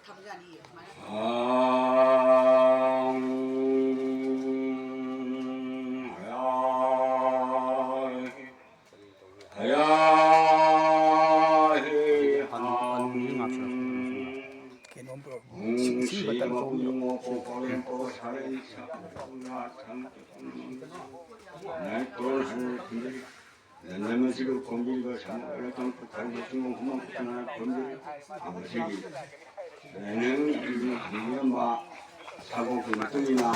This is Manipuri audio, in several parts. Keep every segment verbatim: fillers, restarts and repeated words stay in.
ꯊꯝꯖꯅꯤꯌꯦ ꯁꯨꯃꯥꯏꯅ꯫ ꯍꯌꯥ ꯍꯌꯥ ꯍꯦ ꯀꯩꯅꯣꯝ ꯄꯨꯔꯛꯑꯣ꯫ ꯏꯁꯤꯡ, ꯏꯁꯤꯡ ꯕꯇꯜ ꯑꯃ ꯄꯨꯔꯛꯑꯣ꯫ ꯂꯝꯗꯝ ꯑꯁꯤꯕꯨ ꯈꯣꯝꯕꯤꯔꯤꯕ ꯁꯥꯃꯨ ꯀꯩꯔꯥꯛ ꯀꯥꯡꯄꯣꯛ ꯈꯥꯏꯕ ꯆꯤꯡꯈꯣꯡ ꯈꯨꯃꯟ ꯈꯨꯟꯅꯥꯏ ꯈꯣꯝꯕꯤꯔꯤꯕ ꯃꯁꯤꯒꯤ ꯂꯥꯏꯅꯤꯡ ꯍꯤꯡꯕꯤꯔꯝꯕ ꯁꯥꯒꯣꯜꯒꯤ ꯃꯇꯨꯡ ꯏꯟꯅ,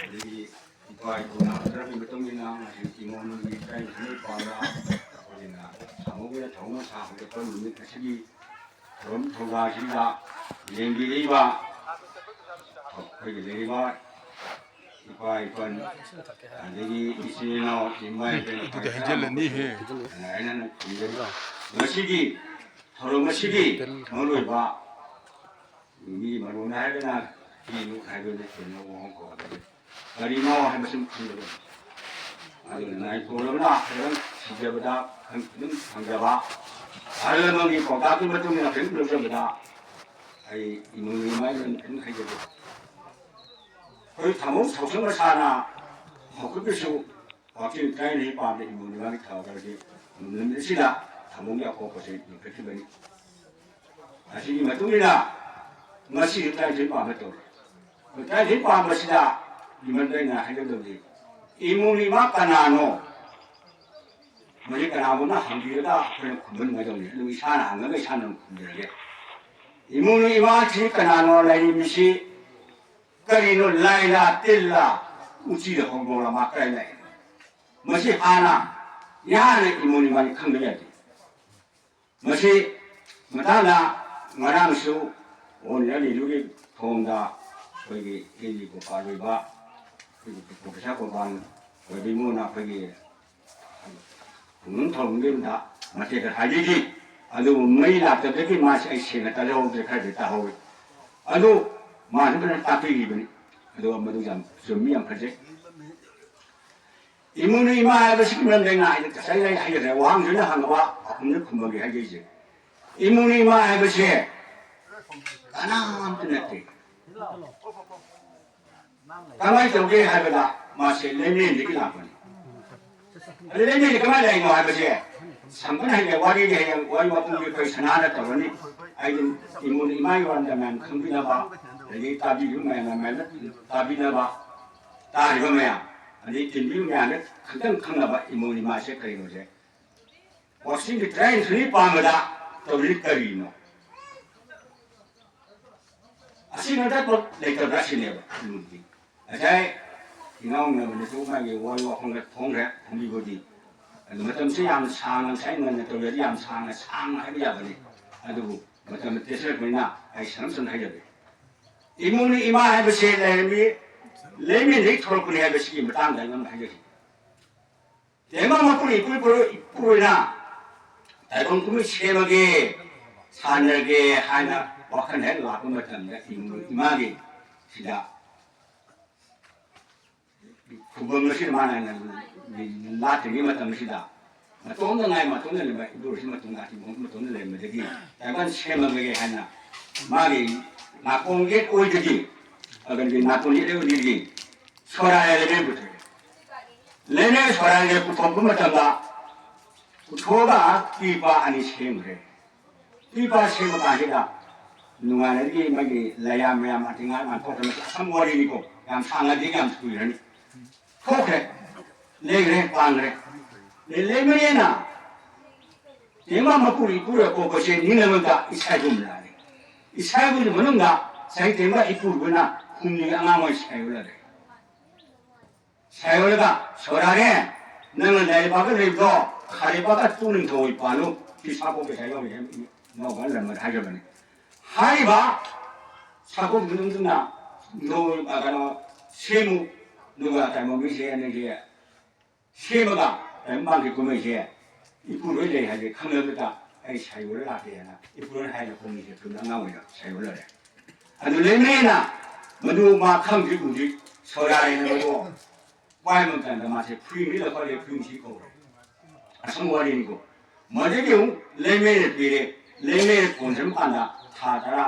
ꯑꯗꯒꯤ ꯏꯄꯥ ꯏꯄꯨꯅ ꯍꯧꯖꯔꯛꯄꯒꯤ ꯃꯇꯨꯡ ꯏꯟꯅ ꯉꯁꯤ ꯏꯃꯣꯟꯒꯤ ꯇꯔꯥꯅꯤꯊꯣꯏ ꯄꯥꯟꯕ ꯑꯩꯈꯣꯏꯅ ꯁꯥꯃꯨꯒꯤ ꯊꯧꯅ ꯁꯥ ꯍꯧꯒꯠꯄ ꯅꯨꯃꯤꯠ ꯑꯁꯤꯒꯤ ꯊꯧꯔꯝ ꯊꯧꯔꯥꯁꯤꯗ ꯌꯦꯡꯕꯤꯔꯤꯕ ꯑꯩꯈꯣꯏꯒꯤ ꯂꯩꯔꯤꯕ ꯏꯄꯥ ꯏꯄꯟ, ꯑꯗꯒꯤ ꯏꯆꯤꯟ ꯏꯅꯥꯎ, ꯏꯃꯥ ꯏꯕꯦꯟ, ꯑꯗꯨꯗꯤ ꯍꯩꯖꯤꯜꯂꯅꯤꯍꯦ꯫ ꯍꯥꯏꯅ ꯈꯨꯝꯖꯔꯤ꯫ ꯉꯁꯤꯒꯤ ꯊꯧꯔꯝ ꯑꯁꯤꯒꯤ ꯃꯔꯨꯑꯣꯏꯕ ꯃꯤ ꯃꯔꯨꯅ ꯍꯥꯏꯔꯒꯅ ꯀꯤꯅꯨ ꯍꯥꯏꯕꯅ ꯀꯩꯅꯣ ꯋꯥꯍꯪ ꯀꯧꯕꯅꯤ꯫ ꯀꯔꯤꯅꯣ ꯍꯥꯏꯕꯁꯤ ꯈꯪꯗꯕ꯫ ꯑꯗꯨꯅ ꯅꯥꯏꯇꯣꯟ ꯑꯃꯅ ꯍꯥꯏꯔꯒ ꯊꯤꯖꯕꯗ ꯑꯗꯨꯝ ꯐꯪꯖꯕ꯫ ꯑꯍꯜ ꯂꯃꯟꯒꯤ ꯄꯥꯎꯇꯥꯛꯀꯤ ꯃꯇꯨꯡ ꯏꯟꯅ ꯀꯔꯤꯝ ꯂꯧꯖꯕꯗ ꯑꯩ ꯏꯃꯣꯏꯅꯨ ꯏꯃꯥ ꯏꯕꯦꯟ ꯀꯔꯤꯝ ꯍꯥꯏꯖꯗꯦ꯫ ꯑꯩꯈꯣꯏ ꯊꯥꯃꯣ ꯁꯥꯎꯁꯪ ꯃꯁꯥꯅ ꯍꯧꯈꯤꯕꯁꯨ ꯋꯥꯛꯆꯤꯡ ꯇꯔꯥꯅꯤꯊꯣꯏ ꯄꯥꯟꯕ ꯏꯃꯣꯏꯅꯨ ꯏꯃꯥꯒꯤ ꯊꯧꯔꯝ ꯇꯧꯔꯗꯤ ꯅꯨꯃꯤꯠ ꯑꯁꯤꯗ ꯊꯥꯃꯣꯒꯤ ꯑꯀꯣꯛꯄꯁꯦ ꯂꯤꯡꯈꯠꯈꯤꯕꯅꯤ꯫ ꯑꯁꯤꯒꯤ ꯃꯇꯨꯡ ꯏꯟꯅ ꯉꯁꯤ ꯇꯔꯥꯅꯤꯊꯣꯏ ꯄꯥꯟꯕ ꯇꯧꯔꯤ꯫ ꯇꯔꯥꯅꯤꯊꯣꯏ ꯄꯥꯟꯕꯁꯤꯗ ꯏꯃꯟꯗ ꯑꯩꯅ ꯍꯥꯏꯖꯗꯕꯗꯤ ꯏꯃꯣꯏꯅꯨ ꯏꯃꯥ ꯀꯅꯥꯅꯣ? ꯃꯁꯤ ꯀꯅꯥꯒꯨꯝꯕꯅ ꯍꯪꯕꯤꯔꯒ ꯑꯩꯈꯣꯏꯅ ꯈꯨꯝꯕ ꯅꯨꯡꯉꯥꯏꯇꯕꯅꯤ꯫ ꯑꯗꯨ ꯏꯁꯥꯅ ꯍꯪꯉꯒ ꯏꯁꯥꯅ ꯈꯨꯝꯖꯔꯒꯦ꯫ ꯏꯃꯣꯏꯅꯨ ꯏꯃꯥꯁꯤ ꯀꯅꯥꯅꯣ? ꯂꯥꯏꯔꯦꯝꯕꯤꯁꯤ ꯀꯔꯤꯅꯣ? ꯂꯥꯏꯂꯥ ꯇꯤꯜꯂꯥ ꯎꯆꯤꯗ ꯍꯧꯗꯣꯡꯂ ꯃꯥ ꯀꯗꯥꯏ ꯂꯥꯛꯏꯅꯣ? ꯃꯁꯤ ꯍꯥꯟꯅ ꯏꯍꯥꯟꯅ ꯏꯃꯣꯏꯅꯨ ꯏꯃꯥꯅꯤ ꯈꯪꯗꯕ ꯌꯥꯗꯦ꯫ ꯃꯁꯤ ꯃꯇꯥꯡꯗ ꯉꯔꯥꯡꯁꯨ ꯑꯣꯟ ꯏꯌꯔ ꯔꯦꯗꯤꯑꯣꯒꯤ ꯊꯣꯡꯗ ꯑꯩꯈꯣꯏꯒꯤ ꯑꯦꯟ ꯖꯤ ꯒꯣꯄꯥꯜ ꯑꯣꯏꯕ, ꯑꯩꯈꯣꯏꯒꯤ ꯄ꯭ꯔꯣꯐꯦꯁꯔ ꯒꯣꯄꯥꯜ ꯑꯣꯏꯕ ꯏꯃꯣꯅ ꯑꯩꯈꯣꯏꯒꯤ ꯈꯨꯡꯒꯪ ꯊꯧꯔꯝꯒꯤ ꯑꯃꯗ ꯃꯇꯦꯛ ꯈꯔ ꯍꯥꯏꯕꯤꯈꯤ꯫ ꯑꯗꯨꯕꯨ ꯃꯩ ꯂꯥꯛꯇꯕꯗꯒꯤ ꯃꯥꯁꯤ ꯑꯩ ꯁꯦꯡꯅ ꯇꯥꯖꯍꯧꯗ꯭ꯔꯦ, ꯈꯔꯗꯤ ꯇꯥꯍꯧꯋꯤ꯫ ꯑꯗꯨ ꯃꯥꯁꯨ ꯐꯖꯅ ꯇꯥꯛꯄꯤꯈꯤꯕꯅꯤ꯫ ꯑꯗꯨꯒ ꯃꯗꯨ ꯌꯥꯝ ꯆꯨꯝꯃꯤ, ꯌꯥꯝ ꯐꯖꯩ꯫ ꯏꯃꯣꯏꯅꯨ ꯏꯃꯥ ꯍꯥꯏꯕꯁꯤꯒꯤ ꯃꯔꯝꯗ ꯑꯩꯅ ꯍꯥꯏꯖ-, ꯉꯁꯥꯏ ꯑꯩ ꯍꯥꯏꯖꯈ꯭ꯔꯦ, ꯋꯥꯍꯪꯁꯤꯅ ꯍꯪꯉꯕ ꯄꯥꯎꯈꯨꯝꯗ ꯈꯨꯝꯃꯒꯦ ꯍꯥꯏꯖꯩꯁꯦ꯫ ꯏꯃꯣꯏꯅꯨ ꯏꯃꯥ ꯍꯥꯏꯕꯁꯦ ꯀꯅꯥꯝꯇ ꯅꯠꯇꯦ꯫ ꯀꯃꯥꯏꯅ ꯇꯧꯒꯦ ꯍꯥꯏꯕꯗ, ꯃꯥꯁꯦ ꯂꯩꯃꯦꯟꯗꯒꯤ ꯂꯥꯛꯄꯅꯤ꯫ ꯑꯗꯨ ꯂꯩꯃꯦꯟꯗꯤ ꯀꯃꯥꯏꯅ ꯂꯥꯛꯏꯅꯣ ꯍꯥꯏꯕꯁꯦ ꯁꯝꯄꯅ ꯍꯌꯦꯡ ꯋꯥꯔꯤꯒꯤ, ꯍꯌꯦꯡ ꯋꯥꯔꯤ ꯋꯥꯄꯨꯒꯤ ꯑꯩꯈꯣꯏ ꯁꯅꯥꯅ ꯇꯧꯔꯅꯤ꯫ ꯑꯩꯗꯤ ꯏꯃꯨꯡ ꯏꯃꯥꯒꯤ ꯋꯥꯔꯝꯗ ꯃꯌꯥꯝ ꯈꯪꯕꯤꯅꯕ, ꯑꯗꯒꯤ ꯇꯥꯕꯤꯔꯤꯕ ꯃꯌꯥꯝ, ꯃꯌꯥꯝꯅ ꯇꯥꯕꯤꯅꯕ, ꯇꯥꯔꯤꯕ ꯃꯌꯥꯝ, ꯑꯗꯩ ꯇꯤꯟꯕꯤꯔꯤꯕ ꯃꯌꯥꯝꯅ ꯈꯤꯇꯪ ꯈꯪꯅꯕ ꯏꯃꯣꯏꯅꯨ ꯏꯃꯥꯁꯦ ꯀꯔꯤꯅꯣꯁꯦ꯫ ꯋꯥꯁꯤꯡꯒꯤ ꯇꯔꯥꯅꯤꯊꯣꯏꯅꯤ ꯄꯥꯟꯕꯗ ꯇꯧꯔꯤ ꯀꯔꯤꯅꯣ? ꯑꯁꯤ ꯅꯠꯇꯕ ꯂꯩꯇꯕ꯭ꯔꯥ ꯁꯤꯅꯦꯕ ꯏꯃꯣꯏꯅꯨꯗꯤ꯫ ꯉꯁꯥꯏ ꯏꯅꯥꯎꯅꯕꯅꯁꯨ ꯃꯥꯒꯤ ꯋꯥꯔꯤ ꯋꯥꯐꯝꯒ ꯊꯣꯡꯈ꯭ꯔꯦ, ꯊꯝꯕꯤꯕꯗꯤ꯫ ꯑꯗꯨ ꯃꯇꯝꯁꯤ ꯌꯥꯝ ꯁꯥꯡꯅ, ꯉꯁꯥꯏ ꯉꯟꯅ ꯇꯧꯔꯗꯤ ꯌꯥꯝ ꯁꯥꯡꯅ, ꯁꯥꯡꯅ ꯍꯥꯏꯕ ꯌꯥꯕꯅꯤ꯫ ꯑꯗꯨꯕꯨ ꯃꯇꯝ ꯇꯦꯟꯁꯤꯜꯂꯛꯄꯅꯤꯅ ꯑꯩ ꯁꯝ ꯁꯝꯅ ꯍꯥꯏꯖꯒꯦ꯫ ꯏꯃꯣꯏꯅꯨ ꯏꯃꯥ ꯍꯥꯏꯕꯁꯦ ꯂꯩꯔꯝꯃꯤ, ꯂꯩꯃꯦꯟꯗꯒꯤ ꯊꯣꯛꯂꯛꯄꯅꯤ ꯍꯥꯏꯕꯁꯤꯒꯤ ꯃꯇꯥꯡꯗ ꯑꯩꯉꯣꯟꯗ ꯍꯥꯏꯖꯈꯤ꯫ ꯇꯦꯡꯕꯥꯡ ꯃꯄꯨꯅ ꯏꯄꯨ ꯏꯄꯨꯔꯣꯏ-, ꯏꯄꯨꯔꯣꯏꯅ ꯇꯥꯏꯕꯪ ꯀꯨꯝꯍꯩ ꯁꯦꯝꯃꯒꯦ, ꯁꯥꯟꯅꯔꯒꯦ ꯍꯥꯏꯅ ꯋꯥꯈꯜ ꯍꯦꯛ ꯂꯥꯛꯄ ꯃꯇꯝꯗ ꯏꯃꯣꯏꯅꯨ ꯏꯃꯥꯒꯤ ꯁꯤꯗ ꯈꯨꯕꯝ ꯑꯁꯤꯗ ꯃꯥꯅ ꯂꯥꯛꯇ꯭ꯔꯤꯉꯩ ꯃꯇꯝꯁꯤꯗ ꯃꯇꯣꯝꯇ ꯉꯥꯏ, ꯃꯇꯣꯝꯇ ꯂꯩꯔꯝꯕ ꯏꯄꯨꯔꯣꯏꯁꯤ ꯃꯇꯣꯝ ꯂꯥꯛꯇ꯭ꯔꯤ, ꯃꯇꯣꯝꯇ ꯂꯩꯔꯝꯕꯗꯒꯤ ꯇꯥꯏꯕꯪ ꯁꯦꯝꯃꯒꯦ ꯍꯥꯏꯅ ꯃꯥꯒꯤ ꯅꯥꯀꯣꯡ ꯌꯦꯠ ꯑꯣꯏꯗꯒꯤ, ꯑꯗꯨꯗꯒꯤ ꯅꯥꯀꯣꯡ ꯌꯦꯠ ꯑꯣꯏꯗꯒꯤ ꯁꯣꯔꯥ ꯍꯥꯏꯔꯒ ꯂꯦꯞꯄꯨꯊꯣꯛꯑꯦ꯫ ꯂꯩꯃꯦꯟ ꯁꯣꯔꯥ ꯍꯥꯏꯔꯒ ꯄꯨꯊꯣꯛꯄ ꯃꯇꯝꯗ ꯄꯨꯊꯣꯛꯑꯒ ꯄꯤꯄꯥ ꯑꯅꯤ ꯁꯦꯝꯈ꯭ꯔꯦ꯫ ꯄꯤꯄꯥ ꯁꯦꯝꯕ ꯀꯥꯟꯁꯤꯗ ꯅꯨꯡꯉꯥꯏꯅꯗꯤ ꯃꯥꯒꯤ ꯂꯩꯌꯥ ꯃꯌꯥꯝ ꯑꯇꯤꯡꯉꯥꯏ ꯃꯥꯟꯊꯣꯛꯇꯅ ꯑꯁꯪꯕ ꯋꯥꯔꯤꯅꯤꯀꯣ, ꯌꯥꯝ ꯁꯥꯡꯅꯗꯤ ꯌꯥꯝ ꯀꯨꯏꯔꯅꯤ꯫ ꯊꯣꯛꯈ꯭ꯔꯦ, ꯂꯩꯈ꯭ꯔꯦ, ꯄꯥꯟꯈ꯭ꯔꯦ꯫ ꯂꯩ-, ꯂꯩꯃꯔꯦꯟꯅ ꯇꯦꯡꯕꯥ ꯃꯄꯨꯔ ꯏꯄꯨꯔ ꯀꯣꯛꯄꯁꯦ ꯅꯤꯡꯂꯝꯗ ꯏꯁꯥꯒꯨꯝ ꯂꯥꯛꯑꯦ꯫ ꯏꯁꯥꯒꯨꯝꯒꯤ ꯃꯅꯨꯡꯗ ꯆꯍꯤ ꯇꯦꯡꯕꯥ ꯏꯄꯨꯔꯕꯅ ꯍꯨꯝꯅꯤ ꯑꯉꯥꯡ ꯑꯣꯏ ꯁꯥꯏꯌꯨ ꯂꯩꯔꯦ꯫ ꯁꯥꯏꯌꯨ ꯂꯩꯔꯒ, "ꯁꯣꯔꯥꯔꯦ, ꯅꯪꯅ ꯂꯥꯏꯔꯤꯛ ꯄꯥꯕ ꯂꯩꯕꯗꯣ, ꯈꯥꯔꯦ ꯄꯥꯕ ꯇꯨ ꯅꯤꯡꯊꯧ ꯑꯣꯏ ꯄꯥꯜꯂꯨ, ꯁꯤ ꯁꯥꯀꯣꯛꯄ ꯁꯥꯏ ꯌꯥꯎꯔꯤ ꯍꯥꯏ", ꯏꯅꯥꯎꯕ ꯂꯝꯕꯗ ꯍꯥꯏꯖꯕꯅꯤ꯫ ꯍꯥꯏꯔꯤꯕ ꯁꯥꯀꯣꯛ ꯃꯅꯨꯡꯗꯨꯅ ꯅꯤꯡꯊꯧ ꯑꯣꯏ, ꯑ, ꯀꯩꯅꯣ, ꯁꯦꯝꯃꯨ, ꯑꯗꯨꯒ ꯇꯥꯏꯕꯪ ꯃꯤꯁꯦ ꯑꯅꯤꯁꯦ ꯁꯦꯝꯃꯒ ꯇꯥꯏꯕꯪ ꯄꯥꯟꯒꯤ ꯀꯨꯝꯍꯩꯁꯦ ꯏꯄꯨꯔꯣꯏ ꯂꯩ ꯍꯥꯏꯁꯦ ꯈꯪꯅꯕꯗ ꯑꯩ ꯁꯥꯏꯌꯣꯔ ꯂꯥꯛꯀꯦ ꯍꯥꯏꯅ ꯏꯄꯨꯔꯣꯏ ꯍꯥꯏꯅ ꯀꯨꯝꯍꯩꯁꯦ ꯊꯨꯅ ꯑꯉꯥꯡ ꯑꯣꯏꯅ ꯁꯥꯏꯌꯣꯔ ꯂꯩꯔꯦ꯫ ꯑꯗꯨ ꯂꯩꯃꯔꯦꯟꯅ ꯃꯗꯨ ꯃꯥ ꯈꯪꯗ꯭ꯔꯤ ꯎꯗ꯭ꯔꯤ ꯁꯣꯔꯥꯔꯦꯅ ꯃꯗꯨ ꯄꯥꯏꯕ ꯃꯇꯝꯗ ꯃꯥꯁꯦ ꯐ꯭ꯔꯤꯃꯤ ꯂꯧꯈꯠꯂꯦ, ꯐ꯭ꯔꯤꯃꯤꯁꯤ ꯀꯧꯔꯦ꯫ ꯑꯁꯪꯕ ꯋꯥꯔꯤꯅꯤꯀꯣ꯫ ꯃꯗꯒꯤ ꯑꯃꯨꯛ ꯂꯩꯃꯔꯦꯟꯅ ꯄꯤꯔꯦ, ꯂꯩꯃꯔꯦꯟꯅ ꯀꯣꯟꯁꯤꯟꯕ ꯀꯥꯟꯗ ꯊꯥ ꯇꯔꯥ,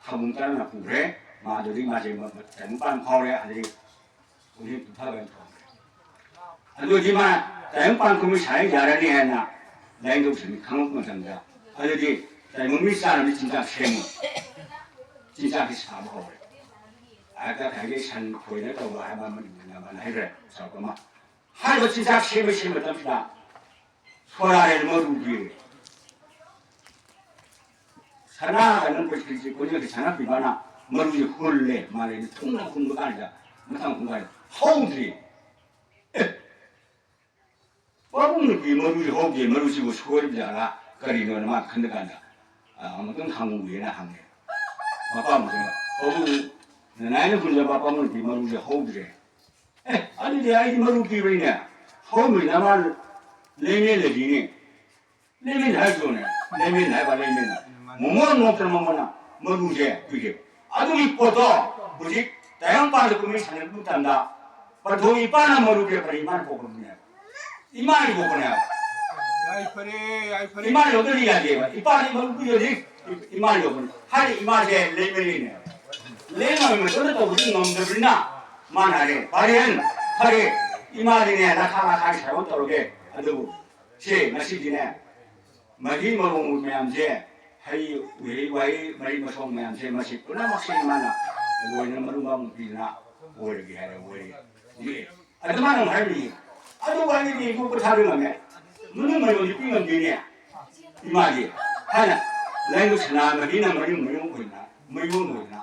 ꯊꯧꯕꯨꯡ ꯇꯔꯥꯅ ꯄꯨꯈ꯭ꯔꯦ꯫ ꯃꯥꯗꯨꯗꯤ ꯃꯥꯁꯦ ꯃ-, ꯃ-, ꯇꯥꯏꯕꯪꯄꯥꯟ ꯐꯥꯎꯔꯦ꯫ ꯑꯗꯩ ꯎꯔꯤ ꯄꯨꯊꯕ ꯍꯥꯏꯅ ꯊꯣꯟꯈ꯭ꯔꯦ꯫ ꯑꯗꯨꯗꯤ ꯃꯥ ꯇꯥꯏꯕꯪꯄꯥꯟ ꯀꯨꯝꯍꯩ ꯁꯥ ꯌꯥꯔꯅꯤ ꯍꯥꯏꯅ ꯂꯥꯏꯅꯤꯡꯊꯧ ꯁꯟꯅ ꯈꯪꯂꯛꯄ ꯃꯇꯝꯗ, ꯑꯗꯨꯗꯤ ꯇꯥꯏꯕꯪ ꯃꯤ ꯆꯥꯅꯕ ꯆꯤꯟꯖꯥꯛ ꯁꯦꯝꯃꯨ꯫ ꯆꯤꯟꯖꯥꯛꯁꯤ ꯁꯥꯕ ꯍꯧꯔꯦ꯫ ꯍꯦꯛꯇ ꯉꯁꯥꯏꯒꯤ ꯁꯟ ꯈꯣꯏꯅ ꯇꯧꯕ ꯍꯥꯏꯕ ꯑꯃꯅꯤ, ꯑꯃꯅ ꯍꯥꯏꯈ꯭ꯔꯦ ꯆꯥꯎꯔꯥꯛꯄ ꯑꯃ꯫ ꯍꯥꯏꯔꯤꯕ ꯆꯤꯟꯖꯥꯛ ꯁꯦꯝꯕ, ꯁꯦꯝꯕ ꯃꯇꯝꯁꯤꯗ ꯁꯣꯔꯥꯔꯦꯜ ꯃꯔꯨꯒꯤ ꯁꯅꯥ ꯀꯩꯅꯣ ꯄꯨꯟꯁꯤꯁꯤ ꯀꯣꯟꯖꯦꯜꯒꯤ ꯁꯅꯥ ꯄꯤꯕꯅ ꯃꯔꯨꯁꯤ ꯍꯨꯜꯂꯦ꯫ ꯃꯥꯂꯦꯝꯗ ꯊꯨꯡꯅ ꯍꯨꯟꯕ ꯀꯥꯟꯁꯤꯗ ꯃꯊꯪ ꯍꯨꯟꯕ ꯀꯥꯟꯗ ꯍꯧꯗ꯭ꯔꯤ꯫ ꯑꯦ, ꯄꯥꯕꯨꯡ ꯅꯨꯄꯤ ꯃꯔꯨꯁꯤ ꯍꯧꯗꯦ, ꯃꯔꯨꯁꯤꯕꯨ ꯁꯣꯏꯔꯤꯕ ꯖꯥꯠꯂꯥ ꯀꯔꯤꯅꯣꯅ ꯃꯥ ꯈꯟꯕ ꯀꯥꯟꯗ, ꯑ, ꯑꯃꯨꯛꯇꯪ ꯍꯪꯉꯨꯒꯦꯅ ꯍꯪꯉꯦ꯫ ꯃꯄꯥꯝꯁꯤꯅ, "ꯄꯥꯕꯨꯡ, ꯅꯅꯥꯏꯅ ꯍꯨꯟꯖꯕ ꯄꯥꯕꯨꯡ ꯅꯨꯄꯤ ꯃꯔꯨꯁꯤ ꯍꯧꯗ꯭ꯔꯦ"꯫ "ꯑꯦ, ꯑꯗꯨꯗꯤ ꯑꯩꯗꯤ ꯃꯔꯨ ꯄꯤꯕꯅꯤꯅꯦ, ꯍꯧꯔꯝꯃꯣꯏꯅ ꯃꯥ ꯂꯩꯃꯦꯟ ꯂꯩꯔꯤꯅꯦ"꯫ ꯂꯩꯃꯦꯟ ꯍꯥꯏꯗ꯭ꯔꯣꯅꯦ? ꯂꯩꯃꯦꯟ ꯍꯥꯏꯕ ꯂꯩꯃꯦꯟ꯫ ꯃꯣꯃꯣꯟ ꯅꯣꯛꯇꯅ ꯃꯃꯣꯟꯅ ꯃꯔꯨꯁꯦ ꯄꯤꯔꯦ꯫ ꯑꯗꯨꯒꯤ ꯄꯣꯠꯇꯣ ꯍꯧꯖꯤꯛ ꯇꯥꯏꯕꯪꯄꯥꯟꯗ ꯀꯨꯝꯍꯩ ꯁꯥꯟꯅꯕ ꯃꯇꯝꯗ ꯄꯟꯊꯧ ꯏꯄꯥꯅ ꯃꯔꯨ ꯄꯤꯔꯛꯄꯅꯤ, ꯏꯃꯥꯅ ꯄꯣꯛꯄꯅꯦ꯫ ꯏꯃꯥꯒꯤ ꯄꯣꯛꯄꯅꯦ꯫ ꯌꯥꯏꯐꯔꯦ, ꯌꯥꯏꯐꯔꯦ꯫ ꯏꯃꯥ ꯌꯧꯗ꯭ꯔꯗꯤ ꯌꯥꯗꯦꯕ꯫ ꯏꯄꯥꯗꯤ ꯃꯔꯨ ꯄꯤꯔꯗꯤ ꯏꯃꯥ ꯌꯧꯕꯅꯤ꯫ ꯍꯥꯏꯗꯤ ꯏꯃꯥꯁꯦ ꯂꯩꯃꯔꯤꯅꯦ꯫ ꯂꯩꯃꯔꯤ ꯃꯇꯝꯗ ꯇꯧꯕꯗꯤ ꯉꯝꯗꯕꯅꯤꯅ ꯃꯥꯅ ꯍꯥꯏꯔꯦ, "ꯐꯔꯦ, ꯐꯔꯦ, ꯏꯃꯥꯗꯤꯅꯦ ꯂꯥꯈꯥ ꯂꯥꯈꯥꯒꯤ ꯁꯥꯏꯌꯣꯟ ꯇꯧꯔꯒꯦ꯫ ꯑꯗꯨꯕꯨ ꯁꯦ ꯉꯁꯤꯗꯤꯅꯦ ꯃꯍꯤ ꯃꯔꯣꯡ ꯃꯌꯥꯝꯁꯦ, ꯍꯩ, ꯎꯍꯩ ꯋꯥꯍꯩ, ꯃꯍꯩ ꯃꯁꯣꯡ ꯃꯌꯥꯝꯁꯦ ꯃꯁꯤ ꯄꯨꯝꯅꯃꯛꯁꯦ ꯏꯃꯥꯅ ꯂꯣꯏꯅ ꯃꯔꯨ ꯃꯔꯥꯡ ꯄꯤꯗꯅ ꯑꯣꯏꯔꯒꯦ" ꯍꯥꯏꯔ ꯑꯣꯏꯔꯦ꯫ ꯑꯗꯨꯃꯥꯏꯅ ꯑꯃꯨꯛ ꯍꯥꯏꯔꯝꯃꯤ꯫ ꯑꯗꯨ ꯋꯥꯔꯤꯗꯤ ꯌꯣꯛꯄ ꯊꯥꯕ ꯉꯝꯃꯦ꯫ ꯃꯅꯨꯡ ꯃꯌꯣꯟꯗꯤ ꯄꯤ ꯉꯝꯗꯦꯅꯦ꯫ ꯏꯃꯥꯗꯤ ꯍꯥꯏꯅ ꯂꯥꯏꯕꯛ ꯁꯅꯥ ꯃꯍꯤꯅ ꯃꯌꯨꯝ ꯃꯌꯨꯝ ꯑꯣꯏꯅ, ꯃꯌꯣꯟ ꯑꯣꯏꯅ,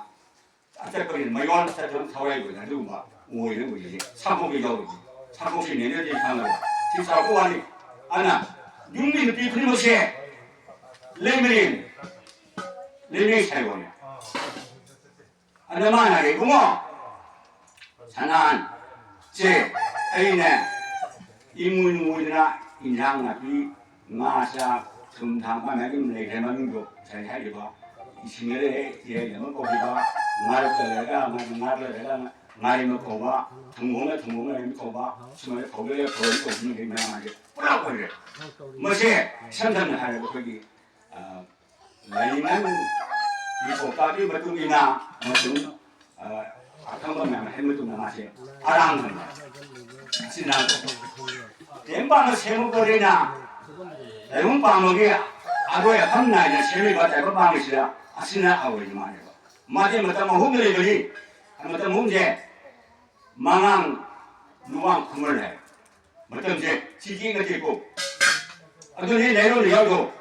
ꯑꯆꯠꯄꯒꯤ ꯃꯌꯣꯟ ꯆꯠꯄ ꯊꯋꯥꯏ ꯑꯣꯏꯅ ꯑꯗꯨꯒꯨꯝꯕ ꯑꯣꯏꯅ ꯑꯣꯏꯖꯩ꯫ ꯁꯥꯐꯧꯒꯤ ꯌꯥꯎꯔꯤꯁꯦ꯫ ꯁꯥꯐꯧꯁꯤꯅꯦꯅꯗꯤ ꯈꯪꯉꯔꯣꯏ꯫ ꯁꯤ ꯆꯥꯎꯔꯛꯄ ꯋꯥꯅꯤ꯫ ꯑꯗꯨꯅ ꯌꯨꯝꯒꯤ ꯅꯨꯄꯤ ꯈꯨꯗꯤꯡꯃꯛꯁꯦ ꯂꯩꯃꯔꯦꯟ, ꯂꯩꯃꯔꯦꯟ ꯁꯥꯏꯌꯣꯅꯦ꯫ ꯑꯗ ꯃꯥꯅ ꯍꯥꯏꯔꯦ, "ꯏꯕꯨꯡꯉꯣ, ꯁꯅꯥꯍꯟ, ꯁꯦ ꯑꯩꯅꯦ ꯏꯃꯣꯏꯅꯨ ꯑꯣꯏꯗꯅ ꯏꯟꯖꯥꯡ ꯅꯥꯄꯤ, ꯉꯥ ꯆꯥꯛ, ꯊꯨꯝ ꯊꯥꯛ ꯃꯥꯏ ꯃꯥꯏ ꯑꯗꯨꯝ ꯂꯩꯈ꯭ꯔꯦ ꯃꯃꯤꯡꯗꯣ ꯉꯁꯥꯏ ꯍꯥꯏꯈꯤꯕ꯫ ꯏꯁꯤꯡꯗ ꯂꯩꯔꯦ ꯏꯔꯩ ꯑꯃ ꯀꯧꯈꯤꯕ, ꯉꯥꯔꯣꯛꯇ ꯂꯩꯔꯒ ꯉꯥ, ꯉꯥꯔꯣꯛꯇ ꯂꯩꯔꯒ ꯉꯥꯔꯦꯝꯕ ꯀꯧꯕ, ꯊꯨꯡꯒꯣꯡꯅ ꯊꯨꯡꯒꯣꯡ ꯂꯩꯔꯝꯕ ꯀꯧꯕ, ꯁꯨꯃꯥꯏꯅ ꯐꯧꯗ ꯂꯩꯔ ꯐꯧꯔꯝ ꯀꯧꯕ ꯃꯤꯈꯩ ꯃꯌꯥꯝ ꯍꯥꯏꯁꯦ ꯄꯨꯂꯞ ꯑꯣꯏꯔꯦ꯫ ꯃꯁꯦ ꯏꯁꯝ ꯁꯝꯅ ꯍꯥꯏꯔꯕꯗ ꯑꯩꯈꯣꯏꯒꯤ, ꯑ, ꯂꯥꯏꯅꯤꯡ ꯄꯥꯎꯇꯥꯛꯀꯤ ꯃꯇꯨꯡ ꯏꯟꯅ ꯑꯃꯁꯨꯡ, ꯑ, ꯑꯈꯪꯕ ꯃꯌꯥꯝ ꯍꯥꯏꯕ ꯃꯇꯨꯡꯗ ꯃꯥꯁꯦ ꯑꯔꯥꯡꯕꯅꯤ꯫ ꯑꯁꯤꯅ ꯇꯥꯏꯕꯪꯄꯥꯟꯅ ꯁꯦꯝꯃꯛꯄꯅꯤꯅ ꯇꯥꯏꯕꯪꯄꯥꯟꯒꯤ ꯑꯔꯣꯏ ꯑꯈꯪ ꯅꯥꯏꯅ ꯁꯦꯝꯃꯤꯕ ꯇꯥꯏꯕꯪꯄꯥꯟꯒꯤꯁꯤꯗ ꯑꯁꯤꯅ ꯑꯔꯣꯏꯕ ꯃꯥꯅꯦꯕ꯫ ꯃꯥꯁꯦ ꯃꯇꯝ ꯑꯍꯨꯝ ꯂꯩꯕꯅꯤ꯫ ꯃꯇꯝ ꯑꯍꯨꯝꯁꯦ ꯃꯉꯥꯡ ꯅꯨꯋꯥꯡ ꯈꯨꯃꯟ ꯍꯥꯏ꯫ ꯃꯇꯝꯁꯦ ꯆꯤꯊꯤ ꯅꯠꯇꯦꯀꯣ꯫ ꯑꯗꯨꯅꯤ ꯂꯩꯔꯣꯜ ꯌꯥꯎꯗꯣ꯫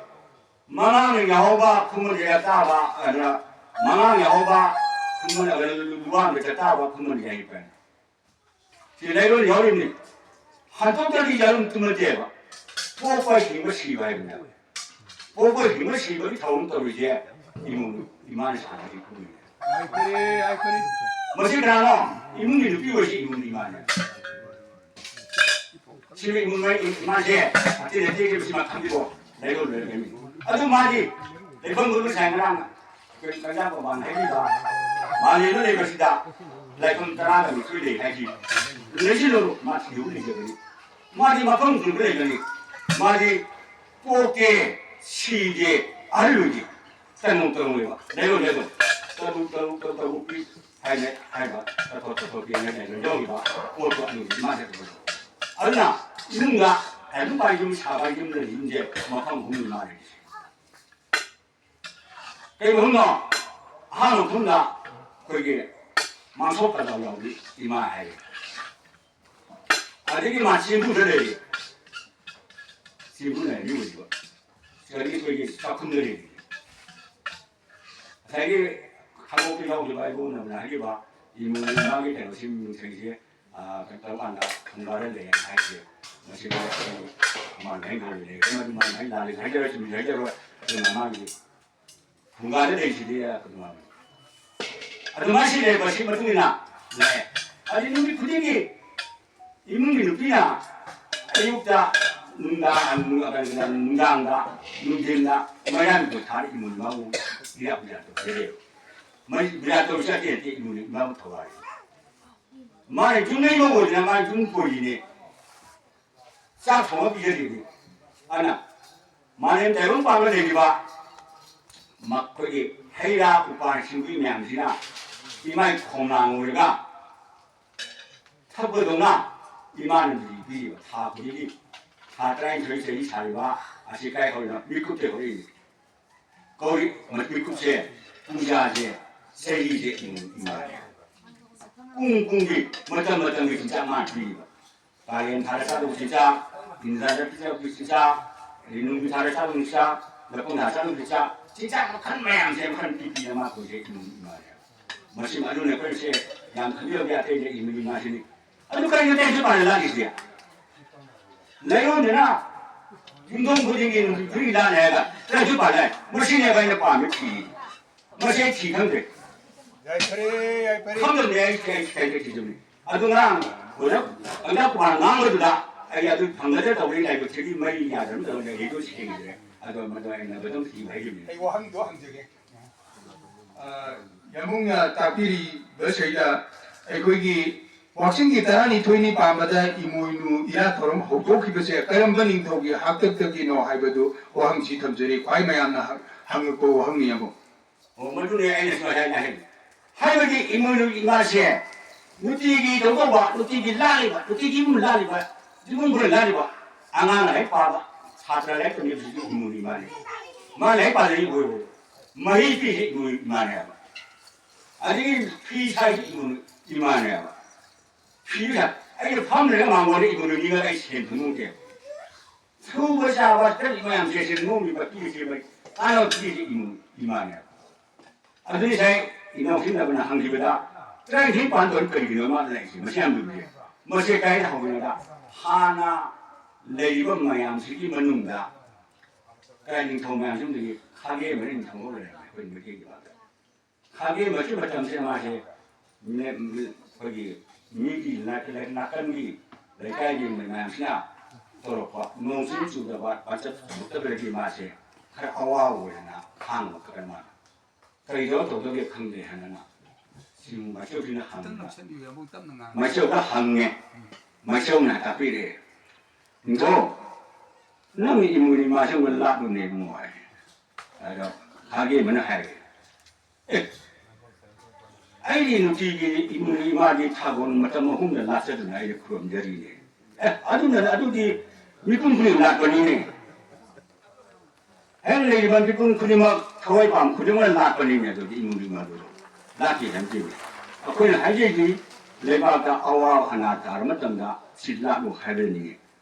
ꯃꯉꯥꯡꯅ ꯌꯥꯍꯧꯕ ꯈꯨꯃꯟꯒꯤ ꯑꯇꯥꯕ, ꯑꯗꯨꯅ ꯃꯉꯥꯡ ꯌꯥꯍꯧꯕ ꯈꯨꯃꯟ, ꯑꯗꯨꯅ ꯂꯨꯋꯥꯡꯒꯤ ꯑꯇꯥꯕ ꯈꯨꯃꯟ ꯌꯥꯏꯐꯕ꯫ ꯁꯤ ꯂꯩꯔꯣꯜ ꯌꯥꯎꯔꯤꯕꯅꯤ꯫ ꯍꯟꯗꯣꯛꯇ꯭ꯔꯗꯤ ꯌꯥꯔꯨꯝ ꯇꯨꯝꯅꯗꯦꯕ꯫ ꯄꯣꯛꯄ ꯍꯤꯡꯕ ꯁꯤꯕ ꯍꯥꯏꯕꯅꯦꯕ꯫ ꯄꯣꯛꯄ ꯍꯤꯡꯕ ꯁꯤꯕꯒꯤ ꯊꯧꯔꯝ ꯇꯧꯔꯤꯁꯦ ꯏꯃꯨꯡ ꯏꯃꯥꯅ ꯁꯥꯟꯅꯔꯤ ꯈꯨꯃꯟꯅꯤ꯫ ꯃꯁꯤ ꯀꯅꯥꯅꯣ? ꯏꯃꯨꯡꯒꯤ ꯅꯨꯄꯤ ꯑꯣꯏꯔꯤꯁꯤ ꯏꯃꯨꯡ ꯏꯃꯥꯅꯦ꯫ ꯁꯤꯕ ꯏꯃꯨꯡ ꯃꯅꯨꯡ ꯏꯃꯥꯁꯦ ꯑꯇꯩ ꯑꯇꯩꯒꯤ ꯃꯁꯤ ꯃꯈꯜꯒꯤꯀꯣ ꯂꯩꯔꯣꯜ ꯂꯩꯔꯝꯃꯤ꯫ ꯑꯗꯨ ꯃꯥꯗꯤ ꯂꯩꯐꯝ ꯈꯨꯗꯤꯡ ꯉꯁꯥꯏ ꯉꯔꯥꯡ ꯑꯩꯈꯣꯏ ꯀꯩꯔꯥꯛ ꯃꯃꯥꯡ ꯍꯥꯏꯕꯤꯕ ꯃꯥꯂꯦꯝꯗ ꯂꯩꯕꯁꯤꯗ ꯂꯥꯏꯐꯝ ꯇꯔꯥꯒ ꯅꯤꯊꯣꯏ ꯂꯩ ꯍꯥꯏꯁꯤ ꯂꯩꯁꯤꯜꯂꯨ ꯃꯥ ꯊꯤꯌꯨ ꯂꯩꯖꯕꯅꯤ꯫ ꯃꯥꯗꯤ ꯃꯐꯝ ꯈꯨꯗꯤꯡꯗ ꯂꯩꯒꯅꯤ꯫ ꯃꯥꯗꯤ ꯄꯣꯛꯇꯦ, ꯁꯤꯗꯦ, ꯑꯍꯜ ꯑꯣꯏꯗꯦ꯫ ꯇꯔꯨ ꯇꯔꯨ ꯂꯩꯕ ꯂꯩꯔꯣꯜ ꯂꯩꯔꯣꯜ ꯇꯔꯨ ꯇꯔꯨ ꯇꯔꯨ ꯇꯔꯨꯛ ꯄꯤ ꯍꯥꯏꯅ ꯍꯥꯏꯕ ꯇꯠꯊꯣꯛ ꯇꯠꯊꯣꯛ ꯄꯤ ꯍꯥꯏꯅ ꯂꯩꯔꯣꯜ ꯌꯥꯎꯔꯤꯕ ꯄꯣꯠꯇꯣ ꯑꯗꯨꯒꯤ ꯃꯥꯁꯦ ꯇꯧꯕ꯫ ꯑꯗꯨꯅ ꯏꯃꯨꯡꯗ ꯍꯥꯏꯕ ꯌꯨꯝ ꯁꯥꯕ ꯌꯨꯝꯗ ꯂꯩ ꯌꯨꯝꯁꯦ ꯃꯐꯝ ꯑꯍꯨꯝꯅꯤ ꯃꯥ ꯂꯩꯔꯤꯁꯦ꯫ ꯀꯩ ꯃꯐꯝꯅꯣ? ꯑꯍꯥꯟꯕ ꯃꯐꯝꯗ ꯑꯩꯈꯣꯏꯒꯤ ꯃꯥꯡꯁꯣꯛ ꯀꯗꯥꯎ ꯌꯥꯎꯕꯤ ꯏꯃꯥ ꯍꯥꯏꯔꯦ꯫ ꯑꯗꯒꯤ ꯃꯥ ꯆꯦꯡꯕꯨꯗ ꯂꯩꯔꯤ꯫ ꯆꯦꯡꯕꯨ ꯂꯩꯔꯤ ꯑꯣꯏꯕ꯫ ꯁꯤꯗꯒꯤ ꯑꯩꯈꯣꯏꯒꯤ ꯆꯥꯛꯈꯨꯝꯗ ꯂꯩꯔꯤ꯫ ꯉꯁꯥꯏꯒꯤ ꯈꯥꯡꯉꯕꯣꯛꯇ ꯌꯥꯎꯈꯤꯕ ꯏꯕꯣꯛꯅ ꯍꯥꯏꯈꯤꯕ ꯏꯃꯣꯏꯅꯨ ꯃꯥꯒꯤ ꯀꯩꯅꯣꯁꯤ ꯃꯤꯡꯁꯦꯡꯁꯦ, ꯑ, ꯀꯩꯅꯣ ꯇꯧꯔꯀꯥꯟꯗ ꯐꯨꯡꯒꯥꯗ ꯂꯩ ꯍꯥꯏꯁꯦ꯫ ꯃꯁꯤ ꯑꯩꯈꯣꯏꯒꯤ ꯃꯥꯅ ꯍꯥꯏ ꯂꯥꯜꯂꯦ, ꯃꯗꯨ ꯃꯥꯅ ꯍꯥꯏ ꯂꯥꯜꯂꯦ ꯍꯥꯏꯖꯔꯣꯏ, ꯆꯨꯝꯃꯤ ꯍꯥꯏꯖꯔꯣꯏ꯫ ꯑꯗꯨꯅ ꯃꯥꯒꯤ ꯐꯨꯡꯒꯥꯗ ꯂꯩꯁꯤꯗꯤ ꯀꯩꯅꯣ ꯍꯥꯏꯕꯅꯤ꯫ ꯑꯗꯨꯃꯥꯏꯅ ꯁꯤ ꯂꯩꯔꯛꯄꯁꯤ ꯃꯇꯨꯡ ꯏꯟꯅ ꯂꯥꯛꯑꯦ꯫ ꯑꯗꯨ ꯅꯨꯃꯤꯠ ꯈꯨꯗꯤꯡꯒꯤ ꯏꯃꯨꯡꯒꯤ ꯅꯨꯄꯤꯅ ꯑꯌꯨꯛꯇ, ꯅꯨꯡꯗꯥꯡ, ꯅꯨꯡꯗꯥꯡꯗ, ꯅꯨꯡꯊꯤꯟꯗ ꯃꯩꯔꯥꯟ ꯊꯥꯔ ꯏꯃꯣꯏꯅꯨ ꯃꯥꯕꯨ ꯄꯤꯔꯛ ꯄꯤꯔꯛ ꯇꯧꯖꯩ꯫ ꯃꯩ ꯄꯤꯔꯛ ꯇꯧꯕꯁꯨ ꯅꯠꯇꯦ, ꯅꯠꯇꯦ, ꯏꯃꯣꯏꯅꯨ ꯃꯥꯕꯨ ꯊꯧꯒꯥꯏ꯫ ꯃꯥꯅ ꯌꯨꯝ ꯂꯩꯕ ꯑꯣꯏꯗꯅ ꯃꯥꯅ ꯌꯨꯝ ꯀꯣꯏꯔꯤꯅꯦ꯫ ꯆꯥꯛ ꯊꯣꯡꯉ ꯄꯤꯖꯔꯤꯅꯤ꯫ ꯑꯗꯨꯅ ꯃꯥꯂꯦꯝ ꯇꯥꯏꯕꯪ ꯄꯥꯟꯕ ꯂꯩꯔꯤꯕ ꯃꯈꯣꯏꯒꯤ ꯍꯩ ꯔꯥ ꯎꯄꯥꯜ ꯁꯤꯡꯕꯤ ꯃꯌꯥꯝꯁꯤꯅ ꯏꯃꯥꯏ ꯈꯣꯡꯅꯥꯡ ꯑꯣꯏꯔꯒ ꯊꯛꯄꯗꯧꯅ ꯏꯃꯥꯅ ꯅꯨꯡꯇꯤ ꯄꯤꯔꯤꯕ ꯊꯥ ꯈꯨꯗꯤꯡꯒꯤ, ꯊꯥ ꯇꯔꯥꯅꯤꯊꯣꯏ ꯆꯍꯤ ꯁꯥꯔꯤꯕ ꯑꯁꯤ ꯀꯥꯏ ꯍꯧꯔꯤꯅꯣ? ꯃꯤꯀꯨꯞꯇ ꯍꯧꯔꯛꯏꯅꯤ꯫ ꯀꯧꯔꯤ ꯃꯤꯀꯨꯞꯁꯦ, ꯄꯨꯡꯖꯥꯁꯦ, ꯆꯍꯤꯁꯦ ꯏꯃꯨꯡ ꯏꯃꯥꯅꯦ꯫ ꯄꯨꯡ ꯄꯨꯡꯒꯤ, ꯃꯇꯝ ꯃꯇꯝꯒꯤ ꯆꯤꯟꯖꯥꯛ ꯃꯥꯅ ꯄꯤꯔꯤꯕ꯫ ꯀꯥꯂꯦꯟ ꯊꯥꯗ ꯆꯥꯗꯧꯕ ꯆꯤꯟꯖꯥꯛ, ꯏꯪꯊꯝꯊꯥꯗ ꯄꯤꯖꯕꯒꯤ ꯆꯤꯟꯖꯥꯛ, ꯑꯗꯩ ꯅꯣꯡꯖꯨ ꯊꯥꯗ ꯆꯥꯗꯧꯕ ꯆꯤꯟꯖꯥꯛ, ꯂꯧꯄꯨꯡ ꯊꯥꯗ ꯆꯥꯗꯧꯕ ꯆꯤꯟꯖꯥꯛ, ꯆꯤꯟꯖꯥꯛ ꯃꯈꯜ ꯃꯌꯥꯝꯁꯦ ꯃꯈꯜ ꯄꯤ ꯄꯤꯗꯅ ꯃꯥ ꯑꯩꯈꯣꯏꯁꯦ ꯏꯃꯨꯡ ꯏꯃꯥꯅꯦ꯫ ꯃꯁꯤ ꯃꯔꯨ ꯑꯣꯏꯅ ꯑꯩꯈꯣꯏꯁꯦ ꯌꯥꯝ ꯈꯟꯕꯤꯌꯨ, ꯑꯇꯩ ꯑꯇꯩ ꯏꯃꯨꯡ ꯏꯃꯥꯁꯤꯅꯤ꯫ ꯑꯗꯨ ꯀꯔꯤꯒꯤꯅꯣ ꯇꯦꯟꯁꯟ ꯄꯥꯟꯅ ꯂꯥꯛꯏꯁꯦ? ꯂꯩꯔꯣꯟꯗꯅ ꯌꯨꯝꯊꯣꯡ ꯈꯨꯗꯤꯡꯒꯤ ꯅꯨꯡꯇꯤ ꯈꯨꯗꯤꯡꯒꯤ ꯂꯥꯟꯅꯦ ꯍꯥꯏꯔꯒ ꯇꯦꯟꯁꯟ ꯄꯥꯟꯅ ꯂꯥꯛꯑꯦ꯫ ꯃꯁꯤꯅꯦꯕ ꯑꯩꯅ ꯄꯥꯝꯃꯤ ꯊꯤꯔꯤꯁꯦ꯫ ꯃꯁꯤ ꯑꯩ ꯊꯤ ꯈꯪꯗ꯭ꯔꯦ꯫ ꯌꯥꯏꯐꯔꯦ, ꯌꯥꯏꯐꯔꯦ꯫ ꯈꯪꯗꯕꯅꯦ ꯑꯩ, ꯑꯩ ꯀꯩꯗ ꯊꯤꯖꯕꯅꯤ꯫ ꯑꯗꯨ ꯉꯔꯥꯡ ꯑꯣꯖꯥ, ꯑꯣꯖꯥ ꯀꯨꯃꯥꯔ ꯉꯥꯡꯕꯗꯨꯗ ꯑꯩ ꯑꯗꯨ ꯐꯪꯒꯗ꯭ꯔꯥ ꯇꯧꯕꯅꯤ, ꯂꯥꯏꯕꯛꯁꯤꯒꯤ ꯃꯔꯤ ꯌꯥꯗꯕ ꯇꯧꯕꯅꯤ, ꯑꯩ ꯍꯦꯛꯇ ꯁꯦꯡꯗ꯭ꯔꯦ꯫ ꯑꯗꯣ ꯃꯗꯨ ꯑꯩꯅ ꯃꯗꯨꯝ ꯊꯤꯕ ꯍꯩꯖꯕꯅꯤ꯫ ꯑꯩ ꯋꯥꯍꯪꯗꯣ ꯍꯪꯖꯒꯦ꯫ ꯑ, ꯌꯥꯝꯕꯨꯡꯅ ꯇꯥꯛꯄꯤꯔꯤꯕꯁꯤꯗ ꯑꯩꯈꯣꯏꯒꯤ ꯋꯥꯛꯆꯤꯡꯒꯤ ꯇꯔꯥꯅꯤꯊꯣꯏꯅꯤ ꯄꯥꯟꯕꯗ ꯏꯃꯣꯏꯅꯨ ꯏꯔꯥꯠ ꯊꯧꯔꯝ ꯍꯧꯗꯣꯛꯈꯤꯕꯁꯦ ꯀꯔꯝꯕ ꯅꯤꯡꯊꯧꯒꯤ ꯍꯥꯛꯇꯛꯇꯒꯤꯅꯣ ꯍꯥꯏꯕꯗꯨ ꯋꯥꯍꯪꯁꯤ ꯊꯝꯖꯔꯤ꯫ ꯈ꯭ꯋꯥꯏ ꯃꯌꯥꯝꯅ ꯍꯪ-, ꯍꯪꯉꯛꯄ ꯋꯥꯍꯪꯅꯤ, ꯌꯥꯝꯕꯨꯡ꯫ ꯑꯣ, ꯃꯗꯨꯅꯦ ꯑꯩꯅꯁꯨ ꯍꯥꯏ-, ꯍꯥꯏ-, ꯍꯥꯏꯕꯗꯤ ꯏꯃꯣꯏꯅꯨ ꯏꯃꯥꯁꯦ ꯅꯨꯡꯇꯤꯒꯤ ꯇꯧꯗꯧꯕ, ꯅꯨꯡꯇꯤꯒꯤ ꯂꯥꯜꯂꯤꯕ, ꯅꯨꯡꯇꯤꯒꯤ ꯏꯃꯨꯡ ꯂꯥꯜꯂꯤꯕ, ꯏꯃꯨꯡ ꯈꯨꯗꯤꯡ ꯂꯥꯜꯂꯤꯕ, ꯑꯉꯥꯡ ꯂꯥꯏꯔꯤꯛ ꯄꯥꯕ, ꯁꯥꯇ꯭ꯔ ꯂꯥꯏꯔꯤꯛ ꯇꯝꯕꯤꯕꯁꯤꯁꯨ ꯏꯃꯣꯏꯅꯨ ꯏꯃꯥꯅꯤ꯫ ꯃꯥ ꯂꯥꯏꯔꯤꯛ ꯄꯥꯗ꯭ꯔꯗꯤ ꯑꯣꯏꯔꯣꯏ꯫ ꯃꯍꯩ ꯄꯤꯔꯤꯁꯤ ꯏꯃꯣꯏꯅꯨ ꯏꯃꯥꯅꯦꯕ꯫ ꯑꯗꯒꯤ ꯐꯤ ꯁꯥꯏꯁꯤ ꯏꯃꯣꯏꯅꯨ ꯏꯃꯥꯅꯦꯕ꯫ ꯐꯤ ꯁꯥ-, ꯑꯩꯅ ꯐꯝ ꯂꯩꯔꯒ ꯃꯥꯡꯒꯣꯟꯗ ꯏꯃꯣꯏꯅꯨ ꯅꯤꯡꯉꯒ ꯑꯩ ꯁꯦꯟ ꯊꯨꯝꯃꯨꯗꯦꯕ꯫ ꯁꯨꯕ ꯆꯥꯕ ꯆꯠꯂꯤ ꯃꯌꯥꯝꯁꯦ ꯁꯤ ꯅꯣꯡꯃꯒꯤ ꯃꯇꯨꯡꯁꯦ ꯃꯩ ꯀꯥꯟꯅꯕ ꯄꯤꯔꯤꯁꯦ ꯏꯃꯣꯏꯅꯨ ꯏꯃꯥꯅꯦꯕ꯫ ꯑꯗꯨ ꯉꯁꯥꯏ ꯏꯅꯥꯎꯁꯤꯡꯅꯕꯅ ꯍꯪꯈꯤꯕꯗ, "ꯇꯔꯥꯅꯤꯊꯣꯏ ꯄꯥꯟꯗꯣꯏ ꯀꯔꯤꯒꯤꯅꯣ ꯃꯥ ꯂꯩꯔꯤꯁꯦ? ꯃꯁꯤ ꯌꯥꯝ ꯂꯨꯏꯌꯦ꯫ ꯃꯁꯤ ꯀꯥꯏꯗ ꯍꯧꯒꯅꯤꯗ?" ꯍꯥꯟꯅ ꯂꯩꯔꯤꯕ ꯃꯌꯥꯝꯁꯤꯒꯤ ꯃꯅꯨꯡꯗ ꯀꯔꯤ ꯅꯤꯡꯊꯧ ꯃꯌꯥꯝꯁꯤꯡꯗꯒꯤ ꯈꯥꯒꯦ ꯑꯃꯅ ꯅꯤꯡꯊꯧ ꯑꯃ ꯂꯩꯔꯝꯃꯦ ꯑꯩꯈꯣꯏ ꯃꯩꯇꯩꯒꯤ ꯂꯝꯗ꯫ ꯈꯥꯒꯦ ꯃꯁꯤ ꯃꯇꯝꯁꯤꯗ ꯃꯥꯁꯦ ꯃꯤ-, ꯃꯤ-, ꯑꯩꯈꯣꯏꯒꯤ ꯃꯤꯒꯤ ꯅꯥ-, ꯅꯥꯀꯟꯒꯤ ꯂꯩꯀꯥꯏꯒꯤ ꯃꯌꯥꯝꯁꯤꯅ ꯇꯧꯔꯛꯄ ꯅꯣꯡ ꯆꯤꯡ ꯆꯨꯗꯕ ꯄꯥꯟꯆꯠ ꯊꯣꯛꯇꯕꯗꯒꯤ ꯃꯥꯁꯦ ꯈꯔ ꯑꯋꯥꯕ ꯑꯣꯏꯅ ꯈꯥꯡꯕ ꯈꯔ ꯃꯥꯅ ꯀꯔꯤꯗꯧꯔ ꯇꯧꯗꯒꯦ ꯈꯪꯗꯦ ꯍꯥꯏꯅ ꯁꯤ ꯃꯥꯏꯁꯣꯏꯁꯤꯅ ꯈꯤꯇꯪ ꯍꯪꯕꯗ ꯅꯛꯁꯟꯕꯤꯌꯨ, ꯑꯃꯨꯛ ꯇꯞꯅ ꯉꯥꯡꯉꯨ꯫ ꯃꯥꯏꯁꯣꯏꯗ ꯍꯪꯉꯦ꯫ ꯃꯥꯏꯁꯣꯏꯅ ꯇꯥꯛꯄꯤꯔꯛꯑꯦ꯫ "ꯅꯤꯡꯊꯧ, ꯅꯪꯒꯤ ꯏꯃꯣꯏꯅꯨ ꯏꯃꯥꯁꯦ ꯑꯃꯨꯛ ꯂꯥꯠꯂꯨꯅꯦ ꯏꯕꯨꯡꯉꯣ" ꯍꯥꯏ꯫ ꯑꯗꯣ ꯈꯥꯒꯦ ꯑꯃꯅ ꯍꯥꯏꯔꯦ, ꯑꯦ, ꯑꯩꯗꯤ ꯅꯨꯡꯇꯤꯒꯤ ꯏꯃꯨꯡ ꯏꯃꯥꯒꯤ ꯊꯥꯒꯣꯟ ꯃꯇꯝ ꯑꯍꯨꯝꯗ ꯂꯥꯠꯆꯗꯨꯅ ꯑꯩꯗꯤ ꯈꯨꯔꯨꯝꯖꯔꯤꯅꯦ꯫ ꯑꯦ, ꯑꯗꯨꯅ, ꯑꯗꯨꯗꯤ ꯃꯤꯄꯨꯝ ꯈꯨꯗꯤꯡ ꯂꯥꯠꯄꯅꯤꯅꯦ꯫ ꯍꯦꯛ ꯂꯩꯔꯤꯕ ꯃꯤꯄꯨꯝ ꯈꯨꯗꯤꯡꯃꯛ ꯊꯋꯥꯏ ꯄꯥꯝ ꯈꯨꯗꯤꯡꯃꯛꯅ ꯂꯥꯠꯄꯅꯤꯅꯦ꯫ ꯑꯗꯨꯗꯤ ꯏꯃꯨꯡ ꯏꯃꯥꯗꯨ ꯂꯥꯠꯀꯦ ꯍꯥꯏꯕꯗꯤ ꯑꯩꯈꯣꯏꯅ ꯍꯥꯏꯖꯩꯗꯤ ꯂꯩꯕꯥꯛꯇ ꯑꯋꯥ ꯑꯅꯥ ꯇꯥꯔ ꯃꯇꯝꯗ ꯁꯤ ꯂꯥꯠꯂꯨ ꯍꯥꯏꯕꯅꯤ,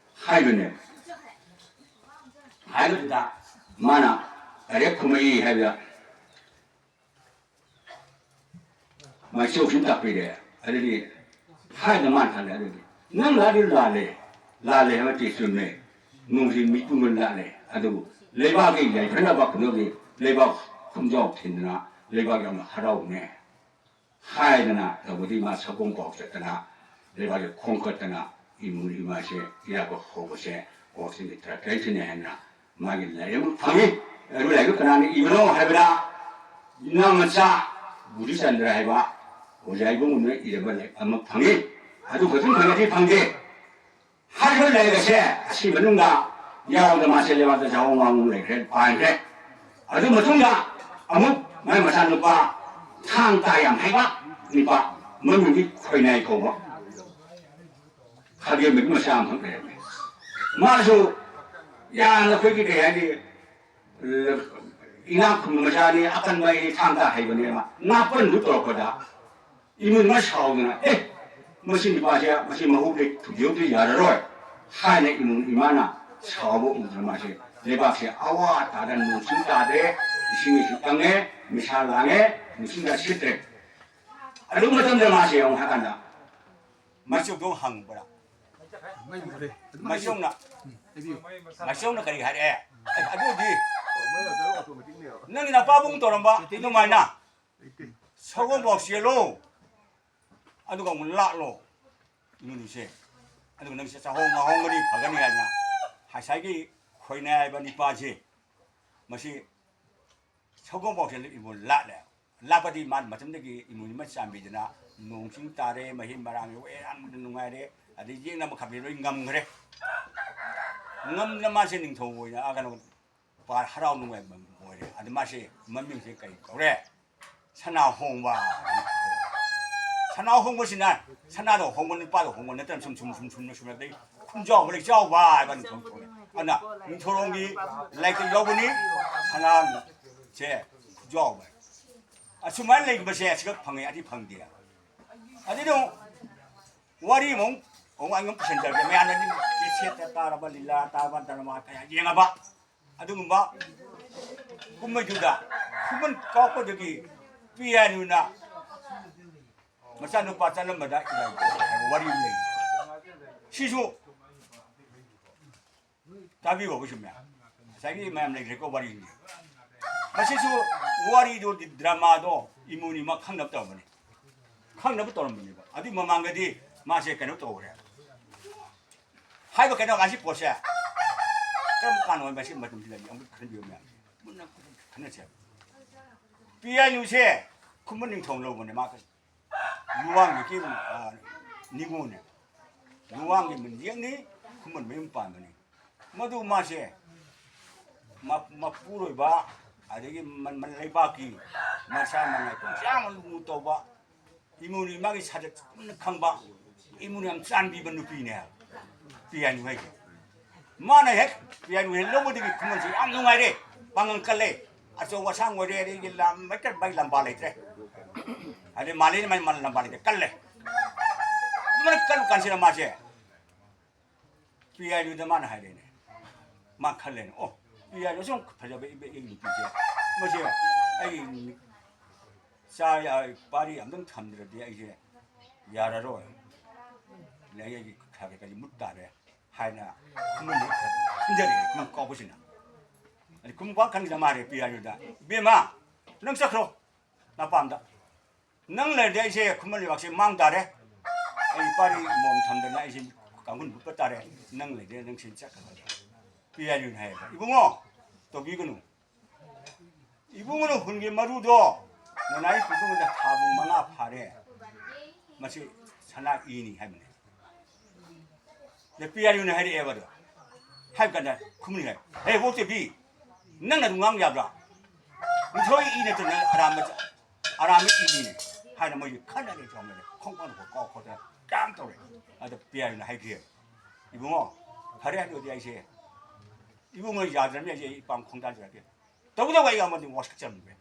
ꯍꯥꯏꯕꯅꯦꯕ꯫ ꯍꯥꯏꯕꯗꯨꯗ ꯃꯥꯅ ꯗꯥꯏꯔꯦꯛ ꯈꯨꯝꯃꯛꯏ ꯍꯥꯏꯕꯗ ꯃꯥꯏꯆꯧꯁꯨ ꯇꯥꯛꯄꯤꯔꯦ꯫ ꯑꯗꯨꯗꯤ ꯍꯥꯏꯅ ꯃꯥꯅ ꯊꯜꯂꯦ꯫ ꯑꯗꯨꯗꯤ ꯅꯪ ꯂꯥꯛꯂꯤ ꯂꯥꯜꯂꯦ, ꯂꯥꯜꯂꯦ ꯍꯥꯏꯕ ꯅꯠꯇꯦ, ꯆꯨꯝꯃꯦ꯫ ꯅꯣꯡꯁꯤ ꯃꯤꯄꯨꯝꯕ ꯂꯥꯜꯂꯦ, ꯑꯗꯨꯕꯨ ꯂꯩꯕꯥꯛꯀꯤ ꯌꯥꯏꯐꯅꯕ ꯀꯩꯅꯣꯒꯤ ꯂꯩꯕꯥꯛ ꯈꯣꯡꯖꯥꯎ ꯊꯤꯟꯗꯅ ꯂꯩꯕꯥꯛ ꯌꯥꯝꯅ ꯍꯔꯥꯎꯅꯦ ꯍꯥꯏꯗꯅ ꯇꯧꯕꯗꯤ ꯃꯥ ꯁꯒꯣꯜ ꯄꯥꯎ ꯆꯠꯇꯅ ꯂꯩꯕꯥꯛꯁꯦ ꯈꯣꯡꯀꯠꯇꯅ ꯏꯃꯨꯡ ꯏꯃꯥꯁꯦ ꯏꯔꯥꯛꯄ ꯍꯧꯕꯁꯦ ꯑꯣꯛꯁꯤꯟꯒꯤ ꯇꯔꯥꯇꯔꯦꯠꯁꯤꯅꯦ ꯍꯥꯏꯅ ꯃꯥꯒꯤ ꯂꯥꯏꯔꯤꯛ ꯑꯃ ꯐꯪꯉꯤ꯫ ꯑꯗꯨ ꯂꯥꯏꯔꯤꯛꯇꯨ ꯀꯅꯥꯅ ꯏꯕꯅꯣ ꯍꯥꯏꯕꯗ ꯏꯅꯥꯎ ꯃꯆꯥ ꯕꯨꯙꯤꯆꯟꯗ꯭ꯔ ꯍꯥꯏꯕ ꯑꯣꯖꯥ ꯏꯕꯨꯡꯉꯣꯅ ꯏꯔꯕ ꯂꯥꯏꯔꯤꯛ ꯑꯃ ꯐꯪꯉꯤ꯫ ꯑꯗꯨ ꯈꯛꯇꯪ ꯐꯪꯉꯗꯤ ꯐꯪꯗꯦ꯫ ꯍꯥꯏꯔꯤꯕ ꯂꯥꯏꯔꯤꯛ ꯑꯁꯦ ꯑꯁꯤ ꯃꯅꯨꯡꯗ ꯌꯥꯎꯗ ꯃꯥꯁꯦ ꯂꯩꯕꯥꯛꯇ ꯆꯍꯣꯡ ꯉꯥꯍꯣꯡ ꯂꯩꯈ꯭ꯔꯦ, ꯄꯥꯟꯈ꯭ꯔꯦ꯫ ꯑꯗꯨ ꯃꯇꯨꯡꯗ ꯑꯃꯨꯛ ꯃꯥꯏ ꯃꯆꯥꯅꯨꯄꯥ ꯊꯥꯡ ꯇꯥ ꯌꯥꯝ ꯍꯩꯕ ꯅꯨꯄꯥ, ꯃꯃꯤꯡꯗꯤ ꯈꯣꯏꯅꯥꯏ ꯀꯧꯕ, ꯈꯥꯒꯦꯝꯕꯒꯤ ꯃꯆꯥ ꯑꯃꯈꯛ ꯂꯩꯔꯝꯃꯦ꯫ ꯃꯥꯁꯨ ꯌꯥꯝꯅ ꯑꯩꯈꯣꯏꯒꯤ ꯀꯩ ꯍꯥꯏꯅꯤ, ꯏꯅꯥꯛ ꯈꯨꯟꯕ ꯃꯆꯥꯅꯤ, ꯑꯀꯟꯕ ꯑꯩ ꯊꯥꯡ ꯇꯥ ꯍꯩꯕꯅꯦꯕ꯫ ꯅꯥꯄꯟꯗꯨ ꯇꯧꯔꯛꯄꯗ ꯏꯃꯨꯡꯅ ꯁꯥꯎꯗꯅ, "ꯑꯦ, ꯃꯁꯤ ꯅꯨꯄꯥꯁꯦ, ꯃꯁꯤ ꯃꯍꯨꯠ ꯊꯨꯗꯦꯛꯇ ꯌꯥꯔꯔꯣꯏ" ꯍꯥꯏꯅ ꯏꯃꯨꯡ ꯏꯃꯥꯅ ꯁꯥꯎꯕ ꯎꯗꯅ ꯃꯥꯁꯦ ꯂꯩꯕꯥꯛꯁꯦ ꯑꯋꯥ ꯇꯥꯗ ꯅꯣꯡ ꯆꯤꯡ ꯇꯥꯗ꯭ꯔꯦ, ꯏꯁꯤꯡ ꯏꯁꯤꯡ ꯀꯪꯉꯦ, ꯃꯤꯁꯥ ꯂꯥꯡꯉꯦ, ꯅꯨꯡꯁꯤꯠꯅ ꯁꯤꯠꯇ꯭ꯔꯦ꯫ ꯑꯗꯨ ꯃꯇꯝꯗ ꯃꯥꯁꯦ ꯌꯦꯡꯉꯨ ꯍꯥꯏꯀꯥꯟꯗ ꯃꯆꯧꯗꯣ ꯍꯪꯕ꯭ꯔꯥ? ꯃꯩ ꯃꯨꯠꯈ꯭ꯔꯦ꯫ ꯑꯗꯨꯃꯥꯏꯅ ꯃꯆꯧꯅ, ꯎꯝ, ꯍꯥꯏꯕꯤꯌꯨ꯫ ꯃꯆꯧꯅ ꯀꯔꯤ ꯍꯥꯏꯔꯛꯑꯦ? ꯑꯦ, ꯑꯗꯨꯗꯤ ꯅꯪꯒꯤ ꯅꯄꯥꯕꯨꯡ ꯇꯧꯔꯝꯕ ꯑꯗꯨꯃꯥꯏꯅ ꯂꯩꯇꯦ꯫ ꯁꯒꯣꯜꯐꯥꯎ ꯆꯦꯜꯂꯣ, ꯑꯗꯨꯒ ꯑꯃꯨꯛ ꯂꯥꯛꯂꯣ ꯏꯃꯨꯡꯁꯦ, ꯑꯗꯨꯒ ꯅꯪꯁꯦ ꯆꯥꯍꯣꯡ ꯉꯥꯍꯣꯡꯒꯅꯤ, ꯐꯒꯅꯤ ꯍꯥꯏꯅ ꯉꯁꯥꯏꯒꯤ ꯈꯣꯏꯅꯥꯏ ꯍꯥꯏꯕ ꯅꯤꯄꯥꯁꯦ, ꯃꯁꯤ ꯁꯒꯣꯜꯐꯥꯎꯁꯦ ꯏꯃꯨꯡ ꯂꯥꯠꯂꯦ꯫ ꯂꯥꯠꯄꯗꯤ ꯃꯥ ꯃꯇꯝꯗꯒꯤ ꯏꯃꯨꯡ ꯑꯃ ꯆꯥꯟꯕꯤꯗꯅ ꯅꯣꯡ ꯆꯤꯡ ꯇꯥꯔꯦ, ꯃꯍꯩ ꯃꯔꯥꯡ ꯌꯣꯛꯑꯦ, ꯌꯥꯝꯅ ꯅꯨꯡꯉꯥꯏꯔꯦ꯫ ꯑꯗꯩ ꯌꯦꯛꯅꯕ ꯈꯥꯕꯤ ꯂꯣꯏ ꯉꯝꯈ꯭ꯔꯦ꯫ ꯉꯝꯗꯅ ꯃꯥꯁꯦ ꯅꯤꯡꯊꯧ ꯑꯣꯏꯅ, ꯑꯥ, ꯀꯩꯅꯣ, ꯄꯥ-, ꯍꯔꯥꯎ ꯅꯨꯡꯉꯥꯏꯕ ꯑꯣꯏꯔꯦ꯫ ꯑꯗ ꯃꯥꯁꯦ ꯃꯃꯤꯡꯁꯦ ꯀꯔꯤ ꯀꯧꯔꯦ? ꯁꯅꯥ ꯍꯣꯡꯕ꯫ ꯁꯅꯥ ꯍꯣꯡꯕꯁꯤꯅ ꯁꯅꯥꯗꯣ ꯍꯣꯡꯕ, ꯅꯨꯄꯥꯗꯣ ꯍꯣꯡꯕ ꯅꯠꯇꯅ ꯁꯨꯝ ꯁꯨꯝ ꯁꯨꯝ ꯁꯨꯝ ꯁꯨꯝ ꯁꯨꯝ ꯈꯨꯟꯖꯥꯎꯕ ꯂꯩ ꯆꯥꯎꯕ ꯍꯥꯏꯕ ꯑꯗꯨꯝ ꯈꯪ-, ꯈꯪꯉꯦ꯫ ꯑꯗꯨꯅ ꯅꯤꯡꯊꯧꯔꯣꯝꯒꯤ ꯂꯥꯏꯔꯤꯛꯇ ꯌꯥꯎꯕꯅꯤ, ꯁꯅꯥꯁꯦ ꯈꯨꯟꯖꯥꯎꯕ꯫ ꯑꯁꯨꯃꯥꯏꯅ ꯂꯩꯕꯁꯦ ꯑꯁꯤꯈꯛ ꯐꯪꯉꯦ, ꯑꯇꯩ ꯐꯪꯗꯦ꯫ ꯑꯗꯨꯗ ꯑꯃꯨꯛ ꯋꯥꯔꯤ ꯑꯃꯨꯛ, ꯑꯃꯨꯛ ꯑꯩꯉꯣꯟꯗ ꯄꯨꯁꯤꯟꯖꯔꯒꯦ꯫ ꯃꯌꯥꯝꯅ ꯀꯦꯁꯦꯠꯇ ꯇꯥꯔꯕ, ꯂꯤꯂꯥ ꯇꯥꯔꯕ, ꯗ꯭ꯔꯃꯥ ꯀꯌꯥ ꯌꯦꯡꯉꯕ꯫ ꯑꯗꯨꯒꯨꯝꯕ ꯀꯨꯝꯍꯩꯗꯨꯗ ꯈꯨꯃꯟ ꯀꯥꯎꯄꯗꯒꯤ ꯄꯤ ꯑꯦꯟ ꯌꯨꯅ ꯃꯆꯥꯅꯨꯄꯥ ꯆꯠꯂꯝꯕꯗ ꯏꯔꯥꯏ ꯍꯥꯏꯕ ꯋꯥꯔꯤ ꯑꯃ ꯂꯩ꯫ ꯁꯤꯁꯨ ꯇꯥꯕꯤꯌꯣ, ꯑꯩꯈꯣꯏꯁꯨ ꯃꯌꯥꯝ꯫ ꯉꯁꯥꯏꯒꯤ ꯃꯌꯥꯝ ꯂꯩꯈ꯭ꯔꯦꯀꯣ ꯋꯥꯔꯤꯁꯤꯡꯁꯦ꯫ ꯃꯁꯤꯁꯨ ꯋꯥꯔꯤꯗꯣ, ꯗ꯭ꯔꯃꯥꯗꯣ ꯏꯃꯣꯏꯅꯨ ꯑꯃ ꯈꯪꯅꯕ ꯇꯧꯔꯝꯕꯅꯤ꯫ ꯈꯪꯅꯕ ꯇꯧꯔꯝꯕꯅꯦꯕ꯫ ꯑꯗꯨꯏ ꯃꯃꯥꯡꯗꯗꯤ ꯃꯥꯁꯦ ꯀꯩꯅꯣ ꯇꯧꯈ꯭ꯔꯦ꯫ ꯍꯥꯏꯕ ꯀꯩꯅꯣ, ꯑꯁꯤ ꯄꯣꯠꯁꯦ ꯀꯔꯝ ꯀꯥꯟꯗ ꯑꯣꯏ? ꯃꯁꯤ ꯃꯇꯝꯁꯤꯗ ꯑꯃꯨꯛ ꯈꯟꯕꯤꯌꯨ ꯃꯌꯥꯝꯁꯦ꯫ ꯃꯨꯟꯅ ꯈꯟꯅꯁꯦ꯫ ꯄꯤ ꯑꯦꯟ ꯌꯨꯁꯦ ꯈꯨꯃꯟ ꯅꯤꯡꯊꯧ ꯂꯧꯕꯅꯦ꯫ ꯃꯥ ꯂꯨꯋꯥꯡꯒꯤ ꯀꯤ-, ꯑ, ꯅꯤꯉꯣꯜꯅꯦ꯫ ꯂꯨꯋꯥꯡꯒꯤ ꯃꯤꯡꯖꯦꯜꯅꯤ, ꯈꯨꯃꯟ ꯃꯌꯨꯝ ꯄꯥꯟꯕꯅꯤ꯫ ꯃꯗꯨ ꯃꯥꯁꯦ ꯃ-, ꯃꯄꯨꯔꯣꯏꯕ, ꯑꯗꯒꯤ ꯃ-, ꯃ-, ꯂꯩꯕꯥꯛꯀꯤ ꯃꯁꯥ ꯃꯉꯥꯏ ꯄꯨꯡꯆꯥꯝ ꯂꯨ ꯇꯧꯕ, ꯏꯃꯨꯡꯒꯤ ꯃꯥꯒꯤ ꯁꯥꯖꯠ ꯃꯨꯟꯅ ꯈꯪꯕ, ꯏꯃꯨꯡ ꯌꯥꯝ ꯆꯥꯟꯕꯤꯕ ꯅꯨꯄꯤꯅꯦ ꯄꯤ ꯑꯦꯟ ꯌꯨ ꯍꯥꯏꯁꯦ꯫ ꯃꯥꯅ ꯍꯦꯛ ꯄꯤ ꯑꯦꯟ ꯌꯨ ꯍꯦꯛ ꯂꯧꯕꯗꯒꯤ ꯈꯨꯃꯟꯁꯦ ꯌꯥꯝ ꯅꯨꯡꯉꯥꯏꯔꯦ, ꯄꯥꯡꯒꯜ ꯀꯜꯂꯦ, ꯑꯆꯧ ꯑꯁꯥꯡ ꯑꯣꯏꯔꯦ, ꯑꯗꯒꯤ ꯂꯝ ꯍꯦꯛꯇ ꯃꯥꯒꯤ ꯂꯝꯕꯥ ꯂꯩꯇ꯭ꯔꯦ꯫ ꯑꯗꯩ ꯃꯥꯂꯦꯝ ꯃꯥꯒꯤ ꯂꯝꯕꯥ ꯂꯩꯇ꯭ꯔꯦ, ꯀꯜꯂꯦ꯫ ꯑꯗꯨꯃꯥꯏꯅ ꯀꯜꯂ ꯀꯥꯟꯁꯤꯗ ꯃꯥꯁꯦ ꯄꯤ ꯑꯥꯏ ꯌꯨꯗ ꯃꯥꯅ ꯍꯥꯏꯔꯦꯅꯦ꯫ ꯃꯥ ꯈꯜꯂꯦꯅꯦ, "ꯑꯣ, ꯄꯤ ꯑꯥꯏ ꯌꯨ ꯑꯁꯨꯛ ꯐꯖꯕ ꯏꯕ-, ꯏ ꯅꯨꯄꯤꯁꯦ, ꯃꯁꯦ ꯑꯩ ꯆꯥ ꯌꯥ-, ꯄꯥꯔꯤ ꯑꯝꯇꯪ ꯊꯝꯗ꯭ꯔꯗꯤ ꯑꯩꯁꯦ ꯌꯥꯔꯔꯣꯏ꯫ ꯂꯩ ꯑꯩꯒꯤ ꯈꯥꯒꯦ ꯀꯔꯤ ꯃꯨꯠ ꯇꯥꯔꯦ" ꯍꯥꯏꯅ ꯈꯨꯃꯟꯗ ꯈꯟꯖꯔꯦ, ꯈꯨꯃꯟ ꯀꯥꯎꯕꯁꯤꯅ꯫ ꯑꯗꯩ ꯈꯨꯃꯟ ꯀꯥꯎ ꯈꯟꯈꯤꯗ ꯃꯥꯜꯂꯦ ꯄꯤ ꯑꯥꯏ ꯌꯨꯗ, "ꯏꯕꯦꯝꯃ, ꯅꯪ ꯆꯠꯈ꯭ꯔꯣ ꯅꯄꯥꯝꯗ꯫ ꯅꯪ ꯂꯩꯔꯗꯤ ꯑꯩꯁꯦ ꯈꯨꯃꯟ ꯂꯩꯕꯥꯛꯁꯦ ꯃꯥꯡ ꯇꯥꯔꯦ꯫ ꯑꯩ ꯄꯥꯔꯤ ꯃꯣꯝ ꯊꯝꯗꯅ ꯑꯩꯁꯦ ꯀꯥꯡꯈꯨꯜ ꯃꯨꯠꯄ ꯇꯥꯔꯦ꯫ ꯅꯪ ꯂꯩꯔꯗꯤ ꯅꯪ ꯁꯤ ꯆꯠꯈ꯭ꯔꯣ" ꯍꯥꯏꯕ꯫ ꯄꯤ ꯑꯥꯏ ꯌꯨꯅ ꯍꯥꯏꯌꯦꯕ, "ꯏꯕꯨꯡꯉꯣ, ꯇꯧꯕꯤꯒꯅꯨ꯫ ꯏꯕꯨꯡꯉꯣꯅ ꯍꯨꯟꯒꯤ ꯃꯔꯨꯗꯣ ꯅꯅꯥꯏ ꯄꯨꯈ꯭ꯔꯤꯗ ꯊꯥꯕꯨ ꯃꯉꯥ ꯐꯥꯔꯦ꯫ ꯃꯁꯤ ꯁꯅꯥ ꯏꯅꯤ" ꯍꯥꯏꯕꯅꯦ꯫ ꯑꯗ ꯄꯤ ꯑꯥꯏ ꯌꯨꯅ ꯍꯥꯏꯔꯛꯑꯦꯕ ꯑꯗꯣ꯫ ꯍꯥꯏꯕ ꯀꯥꯟꯗ ꯈꯨꯃꯟ ꯍꯥꯏ, "ꯍꯦ, ꯕꯣꯛꯇꯦꯕꯤ, ꯅꯪꯅ ꯑꯗꯨꯝ ꯉꯥꯡ ꯌꯥꯕ꯭ꯔꯥ? ꯅꯤꯡꯊꯧ ꯏ ꯅꯠꯇ꯭ꯔ ꯅꯪ ꯑꯔꯥꯟꯕ ꯆ-, ꯑꯔꯥꯟꯕ ꯏꯅꯤꯅꯦ ꯍꯥꯏꯅ ꯃꯣꯏꯁꯦ ꯈꯠꯅꯔꯦ, ꯆꯥꯎꯅꯔꯦ, ꯈꯣꯡꯄꯥꯛꯅ ꯀꯥꯎ ꯈꯣꯠꯇꯅ ꯀꯌꯥꯝ ꯇꯧꯔꯦ꯫ ꯑꯗ ꯄꯤ ꯑꯥꯏ ꯌꯨꯅ ꯍꯥꯏꯈꯤ, "ꯏꯕꯨꯡꯉꯣ, ꯐꯔꯦ, ꯑꯗꯨꯗꯤ ꯑꯩꯁꯦ ꯏꯕꯨꯡꯉꯣ ꯌꯥꯗ꯭ꯔꯕꯅꯤ, ꯑꯩꯁꯦ ꯑꯩ ꯏꯄꯥꯝ ꯈꯣꯡꯗꯥꯖꯔꯒꯦ꯫ ꯇꯧꯕꯇꯕꯨ ꯑꯩ ꯑꯃꯗꯤ ꯋꯥꯁꯛꯆꯕꯅꯤ꯫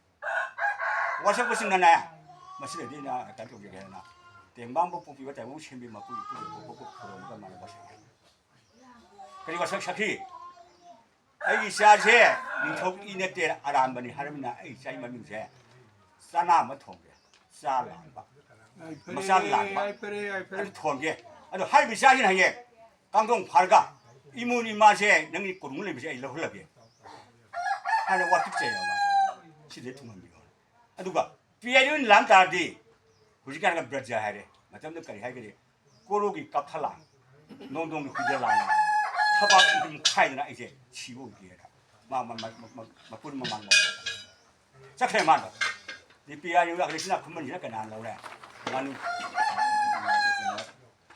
ꯋꯥꯁꯛꯄꯁꯤꯅꯅꯦ, ꯃꯁꯤꯗꯗꯤ ꯑꯩꯅ ꯀꯩꯅꯣ ꯇꯧꯖꯒꯦ ꯍꯥꯏꯅ ꯇꯦꯡꯕꯥꯡꯕ ꯄꯣꯛꯄꯤꯕ ꯇꯥꯏꯕꯪ ꯁꯦꯝꯕꯤ ꯃꯄꯨ ꯏꯄꯨꯒꯤ ꯄꯣꯛꯄ ꯈꯨꯔꯨꯝꯃꯒ ꯃꯥꯅ ꯋꯥꯁꯛꯑꯦ꯫ ꯀꯔꯤ ꯋꯥꯁꯛ ꯁꯛꯈꯤ? ꯑꯩꯒꯤ ꯏꯆꯥꯁꯦ ꯅꯤꯡꯊꯧ ꯏ ꯅꯠꯇꯦ, ꯑꯔꯥꯟꯕꯅꯤ ꯍꯥꯏꯔꯕꯅꯤꯅ ꯑꯩ ꯏꯆꯥꯒꯤ ꯃꯃꯤꯡꯁꯦ ꯆꯅꯥ ꯑꯃ ꯊꯣꯟꯒꯦ, ꯆꯥ ꯂꯥꯡꯕ, ꯃꯆꯥ ꯂꯥꯡꯕ, ꯌꯥꯏꯐꯔꯦ, ꯌꯥꯏꯐꯔꯦ꯫ ꯑꯗꯨ ꯊꯣꯟꯒꯦ꯫ ꯑꯗꯣ ꯍꯥꯏꯔꯤꯕ ꯏꯆꯥꯁꯤꯅ ꯍꯌꯦꯡ ꯀꯥꯡꯊꯣꯡ ꯐꯥꯔꯒ ꯏꯃꯣꯟ ꯏꯃꯥꯁꯦ ꯅꯪꯒꯤ ꯀꯣꯅꯨꯡ ꯂꯩꯕꯁꯦ ꯑꯩ ꯂꯧꯍꯜꯂꯒꯦ" ꯍꯥꯏꯅ ꯋꯥꯇꯤꯛ ꯆꯩ ꯑꯃ ꯁꯤꯗꯩ ꯊꯨꯡꯍꯟꯕꯤꯌꯣ꯫ ꯑꯗꯨꯒ ꯄꯤ ꯑꯥꯏ ꯌꯨꯅ ꯂꯥꯟ ꯇꯥꯔꯗꯤ ꯍꯧꯖꯤꯛꯀꯥꯟꯒ ꯕ꯭ꯔꯖ ꯍꯥꯏꯔꯦ, ꯃꯇꯝꯗꯨ ꯀꯔꯤ ꯍꯥꯏꯒꯅꯤ, ꯀꯣꯔꯣꯒꯤ ꯀꯞꯊ ꯂꯥꯟ, ꯅꯣꯡꯗꯣꯡꯒꯤ ꯍꯨꯏꯗ ꯂꯥꯟ, ꯊꯕꯥꯛ ꯏꯗꯨꯝ ꯈꯥꯏꯗꯅ ꯑꯩꯁꯦ ꯁꯤꯕ ꯑꯣꯏꯗꯦꯅ ꯃꯥ ꯃ- ꯃ- ꯃ- ꯃ- ꯃꯄꯨꯟ ꯃꯃꯥꯡꯗ ꯆꯠꯈ꯭ꯔꯦ ꯃꯥꯗꯣ꯫ ꯅꯨꯄꯤ ꯌꯥꯔꯤ ꯑꯩꯈꯣꯏꯁꯤꯅ ꯈꯨꯃꯟꯁꯤꯅ ꯀꯅꯥꯅ ꯂꯧꯔꯦ? ꯉꯥꯅꯨ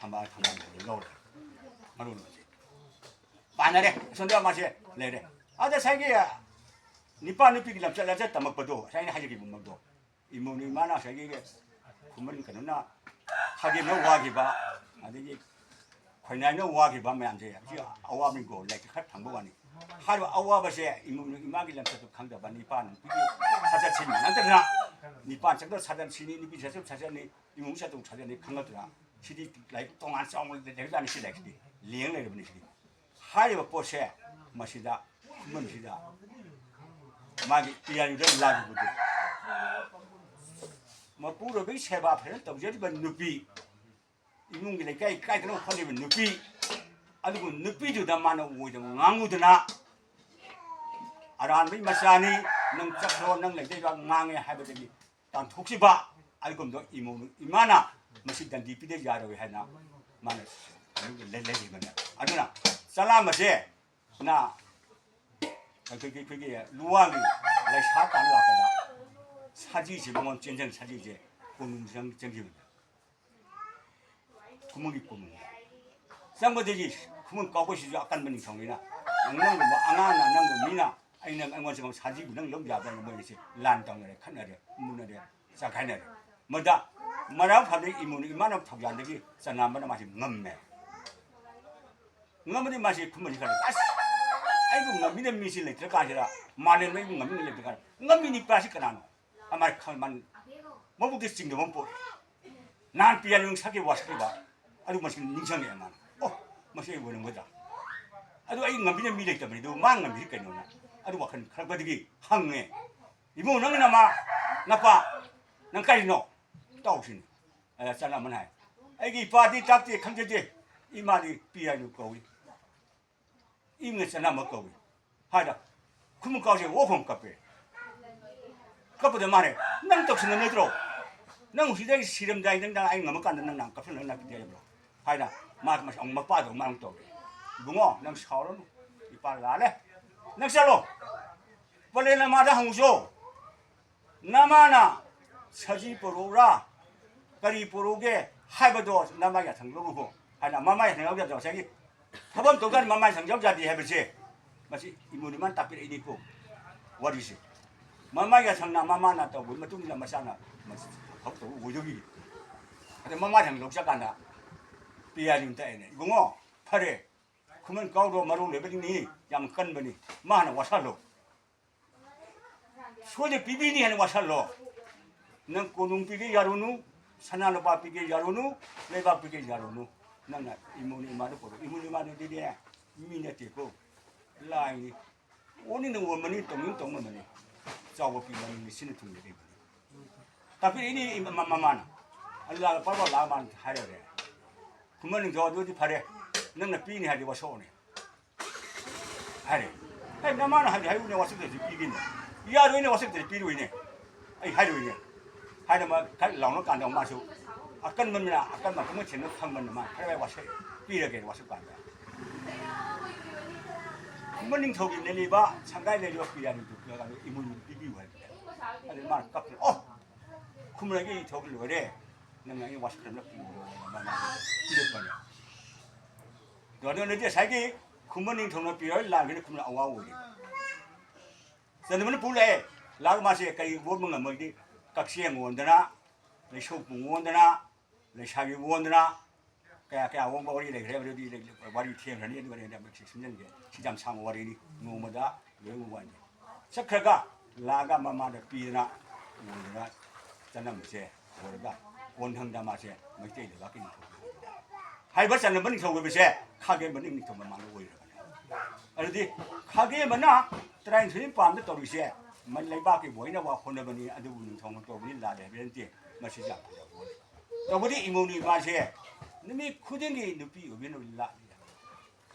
ꯊꯝꯕꯥꯜ ꯊꯝꯕꯥꯜ ꯂꯧꯔꯦ꯫ ꯃꯔꯨ ꯂꯣꯟꯁꯦ ꯄꯥꯟꯅꯔꯦ꯫ ꯑꯁꯣꯝꯗ ꯃꯥꯁꯦ ꯂꯩꯔꯦ꯫ ꯑꯗ ꯉꯁꯥꯏꯒꯤ ꯅꯤꯄꯥ ꯅꯨꯄꯤꯒꯤ ꯂꯝꯆꯠ ꯂꯝꯆꯠ ꯇꯝꯃꯛꯄꯗꯣ, ꯉꯁꯥꯏ ꯑꯩꯅ ꯍꯥꯏꯖꯈꯤꯕ ꯃꯗꯣ, ꯏꯃꯣꯝꯅ ꯏꯃꯥꯅ ꯉꯁꯥꯏꯒꯤ ꯈꯨꯃꯟ ꯀꯩꯅꯣꯅ ꯈꯥꯒꯦꯝꯅ ꯋꯥꯈꯤꯕ, ꯑꯗꯒꯤ ꯈꯣꯏꯅꯥꯏꯅ ꯋꯥꯈꯤꯕ ꯃꯌꯥꯝꯁꯦ ꯁꯤ ꯑꯋꯥꯕꯅꯤꯀꯣ, ꯂꯥꯏꯔꯤꯛꯇ ꯈꯔ ꯐꯪꯕ ꯋꯥꯅꯤ꯫ ꯍꯥꯏꯔꯤꯕ ꯑꯋꯥꯕꯁꯦ ꯏꯃꯣꯝꯅ ꯏꯃꯥꯒꯤ ꯂꯝꯆꯠꯇꯣ ꯈꯪꯗꯕ, ꯅꯤꯄꯥꯅ ꯅꯨꯄꯤꯒꯤ ꯁꯥꯖꯠꯁꯤ ꯃꯥꯟꯅꯗꯅ, ꯅꯤꯄꯥꯅ ꯆꯠꯇꯧ ꯁꯥꯖꯠꯁꯤꯅꯤ, ꯅꯨꯄꯤ ꯆꯠꯇꯧ ꯁꯥꯖꯠꯅꯤ, ꯏꯃꯨꯡ ꯆꯠꯇꯧ ꯁꯥꯖꯠꯅꯤ ꯈꯪꯅꯗꯅ, ꯁꯤꯗꯤ ꯂꯥꯏꯔꯤꯛ ꯇꯣꯉꯥꯟ ꯆꯥꯎꯅ ꯂꯩꯔꯖꯥꯠꯅꯤ꯫ ꯁꯤ ꯂꯥꯏꯔꯤꯛꯁꯤꯗꯤ ꯂꯦꯡ ꯂꯩꯔꯕꯅꯤ꯫ ꯁꯤꯗꯤ ꯍꯥꯏꯔꯤꯕ ꯄꯣꯠꯁꯦ ꯃꯁꯤꯗ ꯈꯨꯃꯟꯁꯤꯗ ꯃꯥꯒꯤ ꯄꯤꯌꯥꯔꯤꯗ ꯂꯥꯛꯂꯤꯕꯗꯨ, ꯃꯄꯨꯔꯣꯏꯕꯒꯤ ꯁꯦꯕꯥ ꯐꯖꯅ ꯇꯧꯖꯔꯤꯕ ꯅꯨꯄꯤ, ꯏꯃꯨꯡꯒꯤ ꯂꯩꯀꯥꯏ ꯀꯥꯏꯗꯅ ꯍꯣꯠꯂꯤꯕ ꯅꯨꯄꯤ, ꯑꯗꯨꯕꯨ ꯅꯨꯄꯤꯗꯨꯗ ꯃꯥꯅ ꯑꯣꯏꯗꯕ ꯉꯥꯡꯉꯨꯗꯅ, "ꯑꯔꯥꯟꯕꯒꯤ ꯃꯆꯥꯅꯤ, ꯅꯪ ꯆꯠꯈ꯭ꯔꯣ, ꯅꯪ ꯂꯩꯖꯩꯕ" ꯉꯥꯡꯉꯦ ꯍꯥꯏꯕꯗꯒꯤ ꯇꯥꯟꯊꯣꯛꯈꯤꯕ ꯑꯗꯨꯒꯨꯝꯕꯗꯣ ꯏꯃꯣꯝ ꯏꯃꯥꯅ ꯃꯁꯤ ꯗꯟꯗꯤ ꯄꯤꯗ ꯌꯥꯔꯣꯏ ꯍꯥꯏꯅ ꯃꯥꯅ ꯂꯩ- ꯂꯩꯔꯤꯕꯅꯦ꯫ ꯑꯗꯨꯅ ꯆꯂꯥꯝꯕꯁꯦ ꯅ ꯑꯩꯈꯣꯏꯒꯤ ꯑꯩꯈꯣꯏꯒꯤ ꯂꯨꯋꯥꯡꯒꯤ ꯂꯩꯁꯥ ꯇꯥꯟ ꯂꯥꯛꯄꯗ ꯁꯖꯤꯁꯦ ꯃꯉꯣꯟ ꯆꯦꯟꯖꯟ ꯁꯖꯤꯁꯦ ꯀꯣꯅꯨꯡ ꯆꯪ ꯆꯪꯈꯤꯕꯅꯦ꯫ ꯈꯨꯃꯟꯒꯤ ꯀꯣꯅꯨꯡ ꯆꯪꯕꯗꯒꯤ ꯈꯨꯃꯟ ꯀꯥꯎꯕꯁꯤꯁꯨ ꯑꯀꯟꯕ ꯅꯤꯡꯊꯧꯅꯤꯅ ꯅꯪꯒꯨꯝꯕ ꯑꯉꯥꯡꯅ ꯅꯪꯒꯨꯝꯕ ꯃꯤꯅ ꯑꯩꯅ ꯑꯩꯉꯣꯟꯗ ꯁꯖꯤꯕꯨ ꯅꯪ ꯂꯧ ꯌꯥꯕ꯭ꯔꯥ? ꯃꯣꯏꯁꯦ ꯂꯥꯟ ꯇꯧꯅꯔꯦ, ꯈꯠꯅꯔꯦ, ꯃꯨꯟꯅꯔꯦ꯫ ꯆꯥꯛ ꯈꯥꯏꯅꯔꯦ꯫ ꯃꯗ ꯃꯔꯥ ꯐꯥꯕꯗꯒꯤ ꯏꯃꯨꯡ ꯏꯃꯥꯅ ꯊꯧꯖꯥꯜꯗꯒꯤ ꯆꯅꯥꯝꯕꯅ ꯃꯥꯁꯤ ꯉꯝꯃꯦ꯫ ꯉꯝꯃꯗꯤ ꯃꯥꯁꯤ ꯈꯨꯃꯟꯁꯤ ꯈꯜꯂꯦ, "ꯑꯁ, ꯑꯩꯕꯨ ꯉꯝꯃꯤꯅ ꯃꯤꯁꯤ ꯂꯩꯇ꯭ꯔ ꯀꯥꯟꯁꯤꯗ, ꯃꯥꯂꯦꯝꯗ ꯑꯩꯕꯨ ꯉꯝꯃꯤꯅ ꯂꯩꯇ꯭ꯔ ꯀꯥꯟꯗ, ꯉꯝꯃꯤ ꯅꯨꯄꯥꯁꯤ ꯀꯅꯥꯅꯣ?" ꯑꯃꯥꯏ ꯈꯜ-, ꯃꯥ ꯃꯕꯨꯛꯇ ꯆꯤꯡꯅꯕ ꯑꯃ ꯄꯣꯛꯏ꯫ ꯅꯍꯥꯟ ꯄꯤꯌꯥꯅꯨ ꯁꯛꯈꯤꯕ ꯋꯥꯁꯛꯈꯤꯕ ꯑꯗꯨ ꯃꯁꯤ ꯅꯤꯡꯁꯤꯡꯉꯛꯑꯦ ꯃꯥꯅ꯫ "ꯑꯣ, ꯃꯁꯤ ꯑꯩ ꯑꯣꯏꯔꯝꯒꯗ꯭ꯔꯥ? ꯑꯗꯨ ꯑꯩ ꯉꯝꯕꯤꯅ ꯃꯤ ꯂꯩꯇꯕꯅꯤ, ꯑꯗꯨ ꯃꯥ ꯉꯝꯕꯤꯁꯤ ꯀꯩꯅꯣꯅ?" ꯑꯗꯨ ꯋꯥꯈꯜ ꯈꯜꯂꯛꯄꯗꯒꯤ ꯍꯪꯉꯦ, "ꯏꯕꯨꯡ, ꯅꯪꯒꯤ ꯅꯃꯥ, ꯅꯄꯥ, ꯅꯪ ꯀꯔꯤꯅꯣ?" ꯇꯧꯁꯤꯅꯤ꯫ ꯑꯗ ꯆꯅꯥꯝꯕꯅ ꯍꯥꯏ, "ꯑꯩꯒꯤ ꯏꯄꯥꯗꯤ ꯇꯥꯛꯇꯦ, ꯈꯪꯖꯗꯦ, ꯏꯃꯥꯗꯤ ꯄꯤꯌꯥꯅꯨ ꯀꯧꯏ, ꯏꯃꯥ ꯆꯅꯥꯝꯕ ꯀꯧꯏ" ꯍꯥꯏꯗ ꯈꯨꯃꯟ ꯀꯥꯎꯁꯦ ꯑꯣ ꯈꯣꯡ ꯀꯞꯄꯦ꯫ ꯀꯞꯄꯗ ꯃꯥꯅꯦ, "ꯅꯪ ꯇꯧꯁꯤꯟꯅꯕ ꯅꯠꯇ꯭ꯔꯣ? ꯅꯪ ꯁꯤꯗ ꯑꯩ ꯁꯤꯔꯝꯗꯥꯏ ꯅꯪ, ꯅꯪ ꯑꯩ ꯉꯝꯃꯀꯥꯟꯗ ꯅꯪ ꯅꯪ ꯀꯞꯁꯤꯟꯅꯕ ꯅꯪ ꯄꯤꯗꯦ ꯍꯥꯏꯕ꯭ꯔꯣ?" ꯍꯥꯏꯅ ꯃꯥ ꯑꯃꯨꯛ ꯃꯄꯥꯗꯣ ꯃꯥ ꯑꯃꯨꯛ ꯇꯧꯔꯦ꯫ "ꯏꯕꯨꯡꯉꯣ, ꯅꯪ ꯁꯥꯎꯔꯅꯨ, ꯏꯄꯥ ꯂꯥꯜꯂꯦ꯫ ꯅꯪ ꯆꯠꯂꯣ, ꯄꯂꯦꯟ ꯅꯃꯥꯗ ꯍꯪꯉꯨꯆꯣ꯫ ꯅꯃꯥꯅ ꯁꯖꯤ ꯄꯣꯔꯛꯎꯔꯥ, ꯀꯔꯤ ꯄꯣꯔꯛꯎꯒꯦ ꯍꯥꯏꯕꯗꯣ ꯅꯃꯥ ꯌꯥꯊꯪ ꯂꯧꯔꯨꯀꯣ" ꯍꯥꯏꯅ ꯃꯃꯥ ꯌꯥꯊꯪ ꯂꯧꯖꯗꯕ ꯉꯁꯥꯏꯒꯤ ꯊꯕꯛ ꯇꯧ ꯀꯥꯟꯗ ꯃꯃꯥꯏ ꯁꯪꯖꯧ ꯌꯥꯗꯦ ꯍꯥꯏꯕꯁꯦ ꯃꯁꯤ ꯏꯃꯣꯏꯅꯨ ꯏꯃꯥꯅ ꯇꯥꯛꯄꯤꯔꯛꯏꯅꯤꯀꯣ ꯋꯥꯔꯤꯁꯦ꯫ ꯃꯃꯥꯏꯒ ꯁꯪꯅ ꯃꯃꯥꯅ ꯇꯧꯕꯒꯤ ꯃꯇꯨꯡ ꯏꯟꯅ ꯃꯆꯥꯅ ꯃꯁꯤ ꯊꯕꯛ ꯇꯧꯕ ꯑꯣꯏꯗꯧꯔꯤ꯫ ꯑꯗ ꯃꯃꯥꯏ ꯁꯪ ꯂꯧ ꯆꯠꯀꯥꯟꯗ ꯄꯤꯌꯥꯔꯤꯅ ꯇꯥꯛꯑꯦꯅꯦ, "ꯏꯕꯨꯡꯉꯣ, ꯐꯔꯦ, ꯈꯨꯃꯟ ꯀꯥꯎꯗꯣ ꯃꯔꯧ ꯂꯩꯕꯅꯤ, ꯌꯥꯝ ꯀꯟꯕꯅꯤ, ꯃꯥ ꯍꯥꯟꯅ ꯋꯥꯁꯜꯂꯣ꯫ ꯁꯣꯏꯗꯅ ꯄꯤꯕꯤꯅꯤ ꯍꯥꯏꯅ ꯋꯥꯁꯜꯂꯣ꯫ ꯅꯪ ꯀꯣꯅꯨꯡ ꯄꯤꯒꯦ ꯌꯥꯔꯨꯅꯨ, ꯁꯅꯥ ꯂꯨꯄꯥ ꯄꯤꯒꯦ ꯌꯥꯔꯨꯅꯨ, ꯂꯩꯕꯥꯛ ꯄꯤꯒꯦ ꯌꯥꯔꯨꯅꯨ꯫ ꯅꯪꯅ ꯏꯃꯣꯏꯅꯨ ꯏꯃꯥꯗ ꯄꯨꯔꯛꯎ꯫ ꯏꯃꯣꯏꯅꯨ ꯏꯃꯥꯗꯨꯗꯤꯅꯦ, ꯃꯤ ꯅꯠꯇꯦꯀꯣ, ꯂꯥꯏꯅꯤ꯫ ꯑꯣꯅꯤꯡꯅ ꯑꯣꯟꯕꯅꯤ, ꯇꯧꯅꯤꯡ ꯇꯧꯉꯝꯕꯅꯤ꯫ ꯆꯥꯎꯕ ꯄꯤꯕꯅꯤ, ꯁꯤꯅ ꯊꯨꯡꯅ ꯂꯩꯕꯅꯤ"꯫ ꯇꯥꯛꯄꯤꯔꯛꯏꯅꯤ ꯏꯃ-, ꯃ-, ꯃꯃꯥꯅ꯫ ꯑꯗꯨ ꯂꯥꯛꯄ ꯂꯥꯛꯑ ꯃꯥꯅ ꯍꯥꯏꯔꯛꯑꯦ꯫ "ꯈꯨꯃꯟ ꯅꯤꯡꯊꯧ, ꯑꯗꯨꯗꯤ ꯐꯔꯦ, ꯅꯪꯅ ꯄꯤꯅꯤ ꯍꯥꯏꯔꯗꯤ ꯋꯥꯁꯛꯑꯣꯅꯦ" ꯍꯥꯏꯔꯦ꯫ "ꯑꯦ, ꯅꯃꯥꯅ ꯍꯥꯏꯗꯤ ꯍꯥꯏꯌꯨꯅꯦ, ꯋꯥꯁꯛꯇꯗꯤ ꯄꯤꯒꯦꯅꯦ꯫ ꯌꯥꯔꯣꯏꯅꯦ, ꯋꯥꯁꯛꯇꯗꯤ ꯄꯤꯔꯣꯏꯅꯦ꯫ ꯑꯩ ꯍꯥꯏꯔꯣꯏꯅꯦ" ꯍꯥꯏꯅ ꯃꯥ ꯈꯔ ꯂꯥꯎꯅ ꯀꯥꯟꯗ ꯃꯥꯁꯨ ꯑꯀꯟꯕ ꯃꯤꯅ ꯑꯀꯟꯕ ꯄꯨꯡꯅ ꯊꯦꯡꯅ ꯈꯪꯕꯅꯤꯅ ꯃꯥ ꯈꯔ ꯋꯥꯁꯛ ꯄꯤꯔꯒꯦ ꯋꯥꯁꯛ ꯀꯥꯟꯗ꯫ ꯈꯨꯃꯟ ꯅꯤꯡꯊꯧꯒꯤ ꯂꯩꯔꯤꯕ ꯁꯪꯒꯥꯏ ꯂꯩꯔꯤꯕ ꯄꯤꯔꯥꯅꯤꯗꯨ ꯄꯤꯔꯒ ꯏꯃꯣꯏꯅꯨ ꯄꯤꯕꯤꯌꯨ ꯍꯥꯏꯕꯗ꯫ ꯑꯗꯨ ꯃꯥꯅ ꯀꯞꯇꯅ, "ꯑꯣ, ꯈꯨꯃꯟꯒꯤ ꯊꯧꯒꯤ ꯂꯣꯏꯔꯦ, ꯅꯪ ꯑꯩ ꯋꯥꯁꯛ ꯈꯔ ꯄꯤꯔꯣ" ꯍꯥꯏꯅ ꯃꯥꯅ ꯄꯤꯔꯛꯄꯅꯦ꯫ ꯑꯗꯨ ꯑꯗꯨꯅꯗꯤ ꯉꯁꯥꯏꯒꯤ ꯈꯨꯃꯟ ꯅꯤꯡꯊꯧꯅ ꯄꯤꯔꯣꯏ ꯂꯥꯟꯒꯅꯤ ꯈꯨꯃꯟ ꯑꯋꯥ ꯑꯣꯏꯔꯦ꯫ ꯆꯟꯗꯕꯅ ꯄꯨ ꯂꯥꯛꯑꯦ꯫ ꯂꯥꯛ ꯃꯥꯁꯦ ꯀꯔꯤ ꯕꯣꯠ ꯑꯃ ꯉꯝꯃꯣꯏꯗꯤ ꯀꯛꯆꯦꯡ ꯑꯣꯟꯗꯅ, ꯂꯩꯁꯧꯄꯨꯡ ꯑꯣꯟꯗꯅ, ꯂꯩꯁꯥꯕꯤ ꯑꯣꯟꯗꯅ, ꯀꯌꯥ ꯀꯌꯥ ꯑꯣꯟꯕ ꯋꯥꯔꯤ ꯂꯩꯈ꯭ꯔꯦ꯫ ꯑꯗꯨꯗꯤ ꯂꯩ-, ꯋꯥꯔꯤ ꯊꯦꯡꯈ꯭ꯔꯅꯤ꯫ ꯑꯗꯨꯒ ꯑꯩꯅ ꯑꯃꯨꯛ ꯁꯤ ꯁꯤꯟꯖꯟꯒꯦ꯫ ꯁꯤ ꯌꯥꯝ ꯁꯥꯡꯕ ꯋꯥꯔꯤꯅꯤ, ꯅꯣꯡꯃꯗ ꯂꯣꯏꯕ ꯋꯥꯅꯤ꯫ ꯆꯠꯈ꯭ꯔꯒ ꯂꯥꯛꯑꯒ ꯃꯃꯥꯗ ꯄꯤꯗꯅ ꯎꯗꯅ ꯆꯠꯂꯝꯕꯁꯦ ꯂꯣꯏꯔꯒ ꯀꯣꯟꯊꯪꯗ ꯃꯥꯁꯦ ꯃꯩꯇꯩ ꯂꯩꯕꯥꯛꯀꯤ ꯅꯤꯡꯊꯧ ꯍꯥꯏꯕ ꯆꯟꯅꯕ ꯅꯤꯡꯊꯧ ꯑꯣꯏꯕꯁꯦ ꯈꯥꯒꯦ ꯃꯅꯤꯡ ꯅꯤꯡꯊꯧ ꯃꯃꯥꯡꯗ ꯑꯣꯏꯔꯕꯅꯤ꯫ ꯑꯗꯨꯗꯤ ꯈꯥꯒꯦ ꯑꯃꯅ ꯇꯔꯥꯅꯤꯊꯣꯏ ꯄꯥꯝꯗ ꯇꯧꯔꯤꯁꯦ ꯃ-, ꯂꯩꯕꯥꯛꯀꯤꯕꯨ ꯑꯣꯏꯅꯕ ꯍꯣꯠꯅꯕꯅꯤ꯫ ꯑꯗꯨꯕꯨ ꯅꯤꯡꯊꯧꯅ ꯇꯧꯕꯅꯤ ꯂꯥꯜꯂꯦ ꯍꯥꯏꯕ ꯅꯠꯇꯦ꯫ ꯃꯁꯤ ꯌꯥꯝ ꯐꯖꯕ ꯋꯥꯅꯤ꯫ ꯇꯧꯕꯗꯤ ꯏꯃꯣꯅꯨ ꯏꯃꯥꯁꯦ ꯅꯨꯃꯤꯠ ꯈꯨꯗꯤꯡꯒꯤ ꯅꯨꯄꯤ ꯑꯣꯏꯕꯤꯅ ꯂꯥꯛꯂꯤ꯫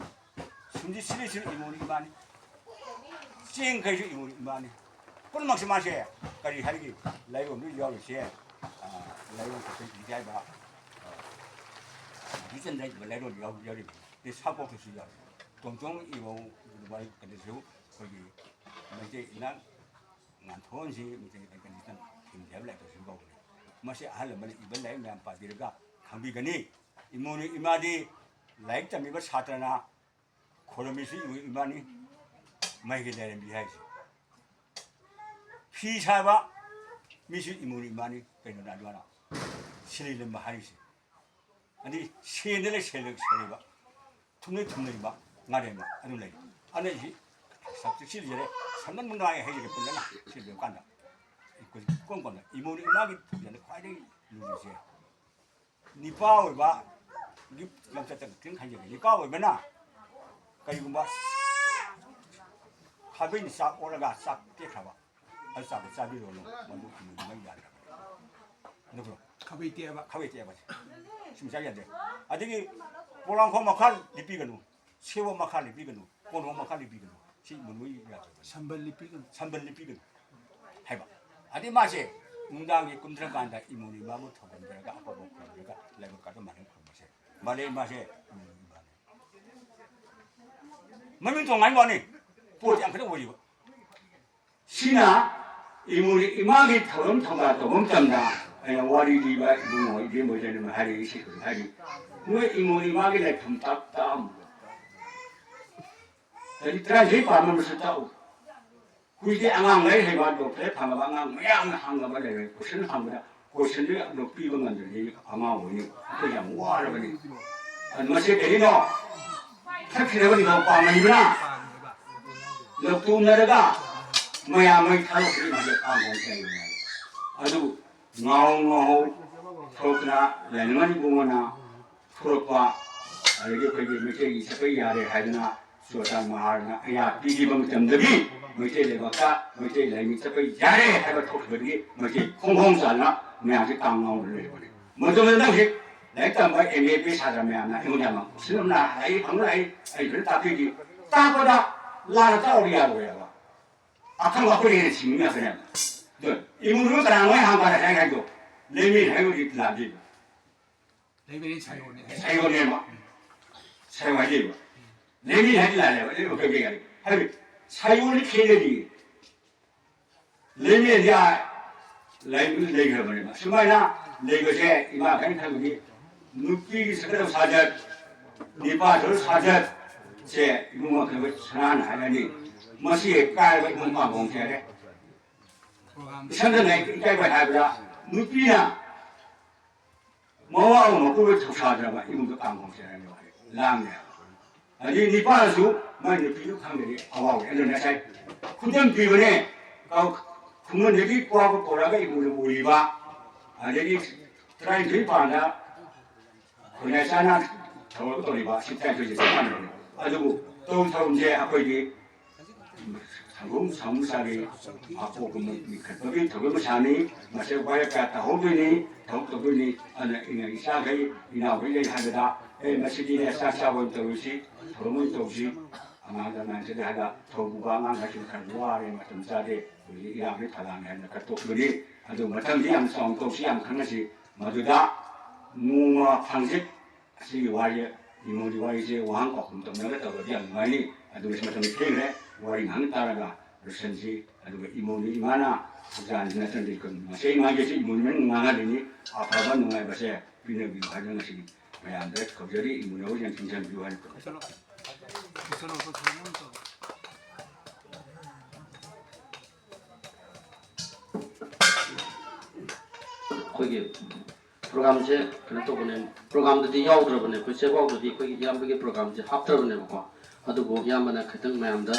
ꯁꯨꯝꯖꯤꯠ ꯁꯤꯠꯂꯤꯁꯨ ꯏꯃꯣꯅꯨ ꯏꯃꯥꯅꯤ꯫ ꯆꯦꯡꯈꯩꯁꯨ ꯏꯃꯣꯅꯨ ꯏꯃꯥꯅꯤ꯫ ꯄꯨꯝꯅꯃꯛꯁꯦ ꯃꯥꯁꯦ ꯀꯔꯤ ꯍꯥꯏꯒꯦ? ꯂꯥꯏꯔꯣꯟꯗ ꯌꯥꯎꯔꯤꯁꯦ, ꯑ, ꯂꯥꯏꯔꯣꯟ ꯀꯩꯊꯦꯜ ꯄꯤꯒꯦ ꯍꯥꯏꯕ, ꯑ, ꯕꯤꯆꯟꯗ꯭ꯔ ꯏꯕ ꯂꯥꯏꯔꯣꯟ ꯌꯥꯎ-, ꯌꯥꯎꯔꯤꯕ꯫ ꯑꯗꯩ ꯁꯥꯀꯣꯛꯇꯁꯨ ꯌꯥꯎꯔꯤ꯫ ꯇꯣꯝꯆꯧ ꯏꯕ ꯀꯩꯅꯣꯁꯨ ꯑꯩꯈꯣꯏꯒꯤ ꯃꯩꯇꯩ ꯏꯅꯥꯠ ꯉꯥꯟꯊꯣꯛꯍꯟꯁꯤ, ꯃꯩꯇꯩ ꯀꯟꯗꯤꯁꯟ ꯊꯤꯡꯖꯤꯜꯂꯦ ꯍꯥꯏꯕ ꯂꯥꯏꯔꯤꯛꯇꯁꯨ ꯀꯧꯕꯅꯤ꯫ ꯃꯁꯤ ꯑꯍꯜ ꯂꯃꯟꯅ ꯏꯕ ꯂꯥꯏꯔꯤꯛ ꯃꯌꯥꯝ ꯄꯥꯕꯤꯔꯒ ꯈꯪꯕꯤꯒꯅꯤ꯫ ꯏꯃꯣꯅꯨ ꯏꯃꯥꯗꯤ ꯂꯥꯏꯔꯤꯛ ꯇꯝꯃꯤꯕ ꯁꯥꯇ꯭ꯔꯅ ꯈꯣꯏꯔꯝꯃꯤꯁꯨ ꯏꯃꯣꯅꯨ ꯏꯃꯥꯅꯤ, ꯃꯩꯒꯤ ꯂꯥꯏꯔꯦꯝꯕꯤ ꯍꯥꯏꯔꯤꯁꯦ꯫ ꯐꯤ ꯁꯥꯕ ꯃꯤꯁꯨ ꯏꯃꯣꯅꯨ ꯏꯃꯥꯅꯤ꯫ ꯀꯩꯅꯣꯅ ꯑꯗꯨꯃꯥꯏꯅ ꯁꯤꯂꯩ ꯂꯝꯕ ꯍꯥꯏꯔꯤꯁꯦ꯫ ꯑꯗꯩ ꯁꯦꯟꯗ ꯂꯩ, ꯁꯦꯟ ꯂꯩ, ꯁꯦꯟ ꯂꯩꯕ꯫ ꯊꯨꯝꯂꯩ ꯊꯨꯝꯂꯩꯕ ꯉꯥꯔꯦꯟꯕ ꯑꯗꯨꯝ ꯂꯩ꯫ ꯑꯗꯨꯅ ꯑꯩꯁꯤ subject ꯁꯤ ꯂꯩꯖꯔꯦ, ꯁꯝꯂꯞ ꯅꯨꯡꯉꯥꯏ ꯍꯥꯏꯖꯒꯦ ꯄꯨꯟꯅ ꯁꯤ ꯂꯣꯏꯕ ꯀꯥꯟꯗ꯫ ꯑꯩꯈꯣꯏ ꯏꯀꯣꯟ ꯀꯣꯟꯅ ꯏꯃꯣꯅꯨ ꯏꯃꯥꯒꯤ ꯊꯧꯖꯥꯜꯗ ꯈ꯭ꯋꯥꯏꯗꯒꯤ ꯂꯨꯔꯤꯁꯦ ꯅꯤꯄꯥ ꯑꯣꯏꯕꯒꯤ ꯂꯝꯆꯠꯇ ꯈꯤꯇꯪ ꯍꯥꯏꯖꯒꯦ꯫ ꯅꯤꯄꯥ ꯑꯣꯏꯕꯅ ꯀꯔꯤꯒꯨꯝꯕ ꯈꯥꯕꯩꯅ ꯆꯥꯛ ꯑꯣꯠꯂꯒ ꯆꯥꯛ ꯇꯦꯛꯈ꯭ꯔꯕ, ꯑꯗꯨ ꯆꯥꯛꯇꯣ ꯆꯥꯕꯤꯔꯨꯔꯅꯨ, ꯃꯗꯨ ꯏꯃꯣꯅꯨ ꯏꯃꯥꯒꯤ ꯌꯥꯗ꯭ꯔꯕꯅꯤ꯫ ꯅꯠꯇ꯭ꯔꯣ? ꯈꯥꯕꯩ ꯇꯦꯛꯑꯕ꯫ ꯈꯥꯕꯩ ꯇꯦꯛꯑꯕꯁꯦ꯫ ꯁꯨꯝ ꯆꯥ ꯌꯥꯗꯦ꯫ ꯑꯗꯒꯤ ꯄꯣꯂꯥꯡꯈꯣꯛ ꯃꯈꯥ ꯂꯤꯠꯄꯤꯒꯅꯨ, ꯁꯦꯕꯣꯠ ꯃꯈꯥ ꯂꯤꯠꯄꯤꯒꯅꯨ, ꯀꯣꯂꯣꯝ ꯃꯈꯥ ꯂꯤꯠꯄꯤꯒꯅꯨ꯫ ꯁꯤ ꯏꯃꯣꯅꯨ ꯏꯃꯥꯒꯤ ꯌꯥꯗ꯭ꯔꯕꯅꯤ꯫ ꯁꯝꯕꯜ ꯂꯤꯠꯄꯤꯒꯅꯨ꯫ ꯁꯝꯕꯜ ꯂꯤꯠꯄꯤꯒꯅꯨ ꯍꯥꯏꯕ꯫ ꯑꯗꯩ ꯃꯥꯁꯦ ꯅꯨꯡꯗꯥꯡꯒꯤ ꯀꯨꯝꯊꯔꯀꯥꯟꯗ ꯏꯃꯣꯅꯨ ꯏꯃꯥꯕꯨ ꯊꯧꯒꯟꯖꯔꯒ ꯑꯐꯕ ꯈꯨꯔꯨꯝꯖꯔꯒ ꯂꯥꯏꯕꯛ ꯀꯥꯗ ꯃꯥꯂꯦꯝ ꯈꯨꯔꯨꯝꯕꯁꯦ꯫ ꯃꯥꯂꯦꯝ ꯏꯃꯥꯁꯦ ꯏꯃꯣꯅꯨ ꯏꯃꯥꯅꯤ꯫ ꯃꯃꯤꯡ ꯇꯣꯉꯥꯟꯕ ꯋꯥꯅꯤ꯫ ꯄꯣꯠꯇꯤ ꯌꯥꯝ ꯈꯦꯠꯅ ꯑꯣꯏꯔꯤꯕ꯫ ꯁꯤꯅ ꯏꯃꯣꯅꯨ ꯏꯃꯥꯒꯤ ꯊꯧꯔꯝ ꯊꯧꯗꯥ ꯇꯧꯕ ꯃꯇꯝꯗ ꯑꯩꯅ ꯋꯥꯔꯤ ꯂꯤꯕ ꯏꯕꯨꯡꯉꯣ ꯏꯕꯦꯝꯃꯣꯏꯗꯅ ꯍꯥꯏꯔꯛꯏ, ꯁꯤ ꯍꯥꯏꯔꯤ꯫ ꯅꯣꯏ ꯏꯃꯣꯅꯨ ꯏꯃꯥꯒꯤ ꯂꯥꯏꯐꯝ ꯇꯥꯛ-, ꯇꯥꯛꯑꯝꯃꯣ꯫ ꯆꯍꯤ ꯇꯔꯥꯅꯤꯊꯣꯏ ꯄꯥꯟꯕ ꯑꯃꯁꯨ ꯇꯥꯛꯎ꯫ ꯍꯧꯖꯤꯛꯇꯤ ꯑꯉꯥꯡ ꯂꯥꯏꯔꯤꯛ ꯍꯩꯕ, ꯗꯣꯛꯇꯔꯦꯠ ꯐꯪꯉꯕ ꯑꯉꯥꯡ ꯃꯌꯥꯝꯅ ꯍꯪꯉꯕ ꯂꯩꯔꯦ꯫ ꯀꯣꯏꯁꯟ ꯍꯪꯕꯗ ꯀꯣꯏꯁꯟꯗꯨ ꯑꯗꯨ ꯄꯤꯕ ꯉꯝꯗ꯭ꯔꯗꯤ ꯑꯉꯥꯡ ꯑꯣꯏꯅꯤ꯫ ꯑꯩꯈꯣꯏ ꯌꯥꯝ ꯋꯥꯔꯕꯅꯤ꯫ ꯑꯗꯨ ꯃꯁꯤ ꯀꯔꯤꯅꯣ? ꯊꯛꯈꯤꯅꯕꯅꯤꯗꯣ ꯄꯥꯝꯃꯛꯏꯕ꯭ꯔꯥ? ꯂꯧꯇꯨꯅꯔꯒ ꯃꯌꯥꯝ ꯃꯩ ꯊꯥꯗꯣꯛꯈꯤꯕ ꯃꯥꯁꯦ ꯄꯥꯝꯕ ꯑꯃ ꯆꯪꯉꯤ꯫ ꯑꯗꯨ ꯉꯥꯎ ꯉꯥꯎ ꯊꯣꯛꯇꯅ ꯂꯩꯅꯤꯡꯉꯥꯏ ꯏꯕꯨꯡꯉꯣꯅ ꯊꯣꯛꯂꯛꯄ, ꯑꯗꯒꯤ ꯑꯩꯈꯣꯏꯒꯤ ꯃꯩꯇꯩꯒꯤ ꯆꯠꯄ ꯌꯥꯔꯦ ꯍꯥꯏꯗꯅ ꯆꯨꯔꯆꯥꯟ ꯃꯍꯥꯔꯥꯖꯅ ꯑꯌꯥ ꯄꯤꯈꯤꯕ ꯃꯇꯝꯗꯒꯤ ꯃꯩꯇꯩ ꯂꯩꯕꯥꯛꯇ ꯃꯩꯇꯩ ꯂꯥꯏꯅꯤꯡ ꯆꯠꯄ ꯌꯥꯔꯦ ꯍꯥꯏꯕ ꯊꯣꯛꯈꯤꯕꯗꯒꯤ ꯃꯩꯇꯩ ꯈꯣꯡ ꯈꯣꯡ ꯆꯥꯅ ꯃꯌꯥꯝꯁꯦ ꯇꯥꯡ ꯉꯥꯎꯅ ꯂꯩꯔꯕꯅꯤ꯫ ꯃꯗꯨꯅ ꯅꯪ ꯍꯧꯖꯤꯛ ꯂꯥꯏꯔꯤꯛ ꯇꯝꯕ ꯑꯦꯝ ꯑꯦ ꯕꯤ ꯁꯥꯇ꯭ꯔ ꯃꯌꯥꯝꯅ ꯑꯩꯉꯣꯟꯗ ꯌꯥꯝ ꯁꯤꯟꯅ ꯂꯥꯛꯏ, ꯐꯪꯅ ꯂꯥꯛꯏ, ꯑꯩ ꯐꯖꯅ ꯇꯥꯛꯄꯤꯔꯤ꯫ ꯇꯥꯛꯄꯗ ꯂꯥꯟꯅ ꯇꯥꯛꯎꯕ ꯌꯥꯔꯣꯏꯕ꯫ ꯑꯈꯪꯕ ꯑꯩꯈꯣꯏꯅ ꯍꯦꯟꯅ ꯁꯤꯡꯕ ꯉꯥꯛꯇꯅꯦꯕ꯫ ꯑꯗꯣ ꯏꯃꯨꯡꯗꯨ ꯀꯅꯥꯅꯣ ꯍꯥꯡꯕ ꯍꯥꯏ ꯍꯥꯏꯗꯣ? ꯂꯩꯃꯤꯟ ꯍꯥꯏꯕꯗꯤ ꯂꯥꯛꯑꯦꯕ꯫ ꯂꯩꯃꯤꯟ ꯁꯥꯏꯌꯣꯅꯦ꯫ ꯁꯥꯏꯌꯣꯅꯦꯕ꯫ ꯁꯥꯏꯌꯣ ꯍꯥꯏꯗꯦꯕ꯫ ꯂꯩꯃꯤꯟ ꯍꯥꯏꯗꯤ ꯂꯥꯛꯑꯦꯕ꯫ ꯂꯩꯃꯤꯟ ꯀꯩ ꯀꯩ ꯍꯥꯏꯗꯤ? ꯍꯥꯏꯕꯗꯤ ꯁꯥꯏꯌꯣꯅ ꯈꯦꯠꯅꯔꯤꯌꯦ꯫ ꯂꯩꯃꯤꯟꯗꯤ ꯑꯥ ꯂꯩ-, ꯂꯩꯈ꯭ꯔꯕꯅꯦꯕ꯫ ꯁꯨꯃꯥꯏꯅ ꯂꯩꯕꯁꯦ ꯏꯃꯥ ꯈꯔ ꯈꯪꯕꯗꯤ ꯅꯨꯄꯤꯒꯤ ꯁꯛꯀꯗꯕ ꯁꯥꯖꯠ, ꯅꯤꯄꯥ ꯁꯔꯨ ꯁꯥꯖꯠꯁꯦ ꯏꯕꯨꯡꯉꯣ ꯀꯩꯅꯣ ꯁꯅꯥꯅ ꯍꯥꯏꯔꯅꯤ꯫ ꯃꯁꯤ ꯍꯦꯛ ꯀꯥꯏꯔꯕ ꯏꯕꯨꯡ ꯄꯥꯝꯕꯣꯝꯁꯦ ꯍꯥꯏꯔꯦ꯫ ꯏꯁꯝ ꯁꯝꯅ ꯏꯀꯥꯏꯕ ꯍꯥꯏꯕꯗ ꯅꯨꯄꯤꯅ ꯃꯋꯥ ꯑꯃ ꯃꯄꯨꯔꯣꯏ ꯊꯧꯁꯥꯗ꯭ꯔꯕ ꯏꯃꯨꯡꯗ ꯀꯥꯡꯈꯣꯡꯁꯦ ꯍꯥꯏꯔꯒ ꯂꯥꯡꯉꯦ꯫ ꯑꯗꯩ ꯅꯤꯄꯥꯅꯁꯨ ꯃꯥꯏ ꯅꯨꯄꯤꯗꯨ ꯈꯪꯗ꯭ꯔꯗꯤ ꯑꯋꯥꯕ ꯑꯗꯨꯅ ꯉꯁꯥꯏ ꯈꯨꯗꯝ ꯄꯤꯕꯅꯦ꯫ ꯀꯥꯎ-, ꯈꯨꯡꯒꯪꯗꯒꯤ ꯄꯣꯛꯄ ꯄꯣꯔꯛꯑꯒ ꯏꯃꯨꯡꯗ ꯎꯔꯤꯕ, ꯑꯗꯒꯤ ꯇꯔꯥꯅꯤꯊꯣꯏ ꯄꯥꯟꯗ ꯈꯨꯟꯅꯥꯏ ꯆꯥꯅ ꯊꯧꯔꯛꯇꯧꯔꯤꯕ ꯑꯁꯤ ꯇꯔꯥꯅꯤꯊꯣꯏꯁꯦ ꯆꯞ ꯃꯥꯟꯅꯕꯅꯤ꯫ ꯑꯗꯨꯕꯨ ꯇꯧ ꯊꯧꯔꯝꯁꯦ ꯑꯩꯈꯣꯏꯒꯤ ꯁꯪꯒꯣꯝ ꯁꯃꯨꯁꯥꯒꯤ ꯑꯄꯣꯛꯄ ꯂꯤꯡꯈꯠꯄꯒꯤ ꯊꯧꯔꯝ ꯃꯁꯥꯅꯤ꯫ ꯃꯁꯤ ꯋꯥꯔꯦꯞ ꯀꯌꯥ ꯇꯧꯍꯧꯗꯣꯏꯅꯤ, ꯊꯕꯛ ꯇꯧꯗꯣꯏꯅꯤ꯫ ꯑꯗꯨꯅ ꯏꯅ ꯏꯆꯥꯈꯩ, ꯏꯅꯥꯎꯈꯩ ꯂꯩ ꯍꯥꯏꯕꯗ, "ꯑꯦ, ꯃꯁꯤꯗꯤꯅꯦ, ꯆꯥꯛ ꯆꯥꯕ ꯑꯣꯏꯅ ꯇꯧꯔꯁꯤ, ꯊꯧꯔꯝ ꯑꯣꯏꯅ ꯇꯧꯁꯤ, ꯑꯉꯥꯡꯗ ꯉꯥꯡꯁꯤꯗꯦ" ꯍꯥꯏꯕ ꯊꯧꯕꯨꯕ ꯑꯉꯥꯡꯈꯩꯁꯤꯅ ꯈꯔ ꯋꯥꯔꯦ, ꯃꯇꯝ ꯆꯥꯗꯦ, ꯍꯧꯖꯤꯛ ꯏꯔꯥꯡꯒꯤ ꯐꯂꯥꯡꯅꯤ ꯍꯥꯏꯅ ꯀꯠꯊꯣꯛꯄꯅꯤ꯫ ꯑꯗꯨ ꯃꯊꯪꯗꯤ ꯌꯥꯝ ꯆꯥꯎꯅ ꯇꯧꯁꯤ, ꯌꯥꯝ ꯈꯪꯅꯁꯤ꯫ ꯃꯗꯨꯗ ꯅꯣꯡꯃ ꯐꯪꯖꯤꯠ ꯑꯁꯤꯒꯤ ꯋꯥꯔꯤ, ꯏꯃꯣꯒꯤ ꯋꯥꯔꯤꯁꯦ ꯋꯥꯍꯪ ꯄꯥꯎꯈꯨꯝ ꯇꯧꯅꯔꯒ ꯇꯧꯔꯗꯤ ꯌꯥꯝ ꯅꯨꯡꯉꯥꯏꯅꯤ꯫ ꯑꯗꯨꯒ ꯃꯇꯝ ꯊꯦꯡꯈ꯭ꯔꯦ, ꯋꯥꯔꯤ ꯉꯥꯏꯍꯥꯛ ꯇꯥꯔꯒ ꯂꯣꯏꯁꯤꯟꯁꯤ꯫ ꯑꯗꯨꯒ ꯏꯃꯣꯅꯤ ꯏꯃꯥꯅ ꯈꯨꯖꯥꯟꯁꯤ ꯅꯠꯇ꯭ꯔꯗꯤ ꯀꯩꯅꯣ, ꯉꯁꯤ ꯏꯃꯥꯒꯤꯁꯤ ꯏꯃꯣꯅꯤ ꯃꯅꯨꯡ ꯉꯥꯡꯍꯜꯂꯤꯅꯤ꯫ ꯑꯐꯕ ꯅꯨꯡꯉꯥꯏꯕꯁꯦ ꯄꯤꯅꯕꯤꯌꯨ ꯍꯥꯏꯗꯅ ꯉꯁꯤꯗꯤ ꯃꯌꯥꯝꯗ ꯀꯧꯖꯔꯤ, ꯏꯃꯣꯅꯤ ꯍꯣꯏ ꯌꯥꯝ ꯊꯤꯟꯖꯟꯕꯤꯌꯨ ꯍꯥꯏꯅ ꯀꯧꯖꯔꯤ꯫ ꯑꯩꯈꯣꯏꯒꯤ ꯄ꯭ꯔꯣꯒꯥꯝꯁꯦ ꯀꯩꯅꯣ ꯇꯧꯕꯅꯦ, ꯄ꯭ꯔꯣꯒꯥꯝꯗꯗꯤ ꯌꯥꯎꯗ꯭ꯔꯕꯅꯦ, ꯑꯩꯈꯣꯏ ꯆꯦꯕꯥꯎꯗꯗꯤ ꯑꯩꯈꯣꯏꯒꯤ ꯏꯌꯥꯝꯕꯒꯤ ꯄ꯭ꯔꯣꯒꯥꯝꯁꯦ ꯍꯥꯞꯇ꯭ꯔꯕꯅꯦꯕꯀꯣ꯫ ꯑꯗꯨꯕꯨ ꯏꯌꯥꯝꯕꯅ ꯈꯤꯇꯪ ꯃꯌꯥꯝꯗ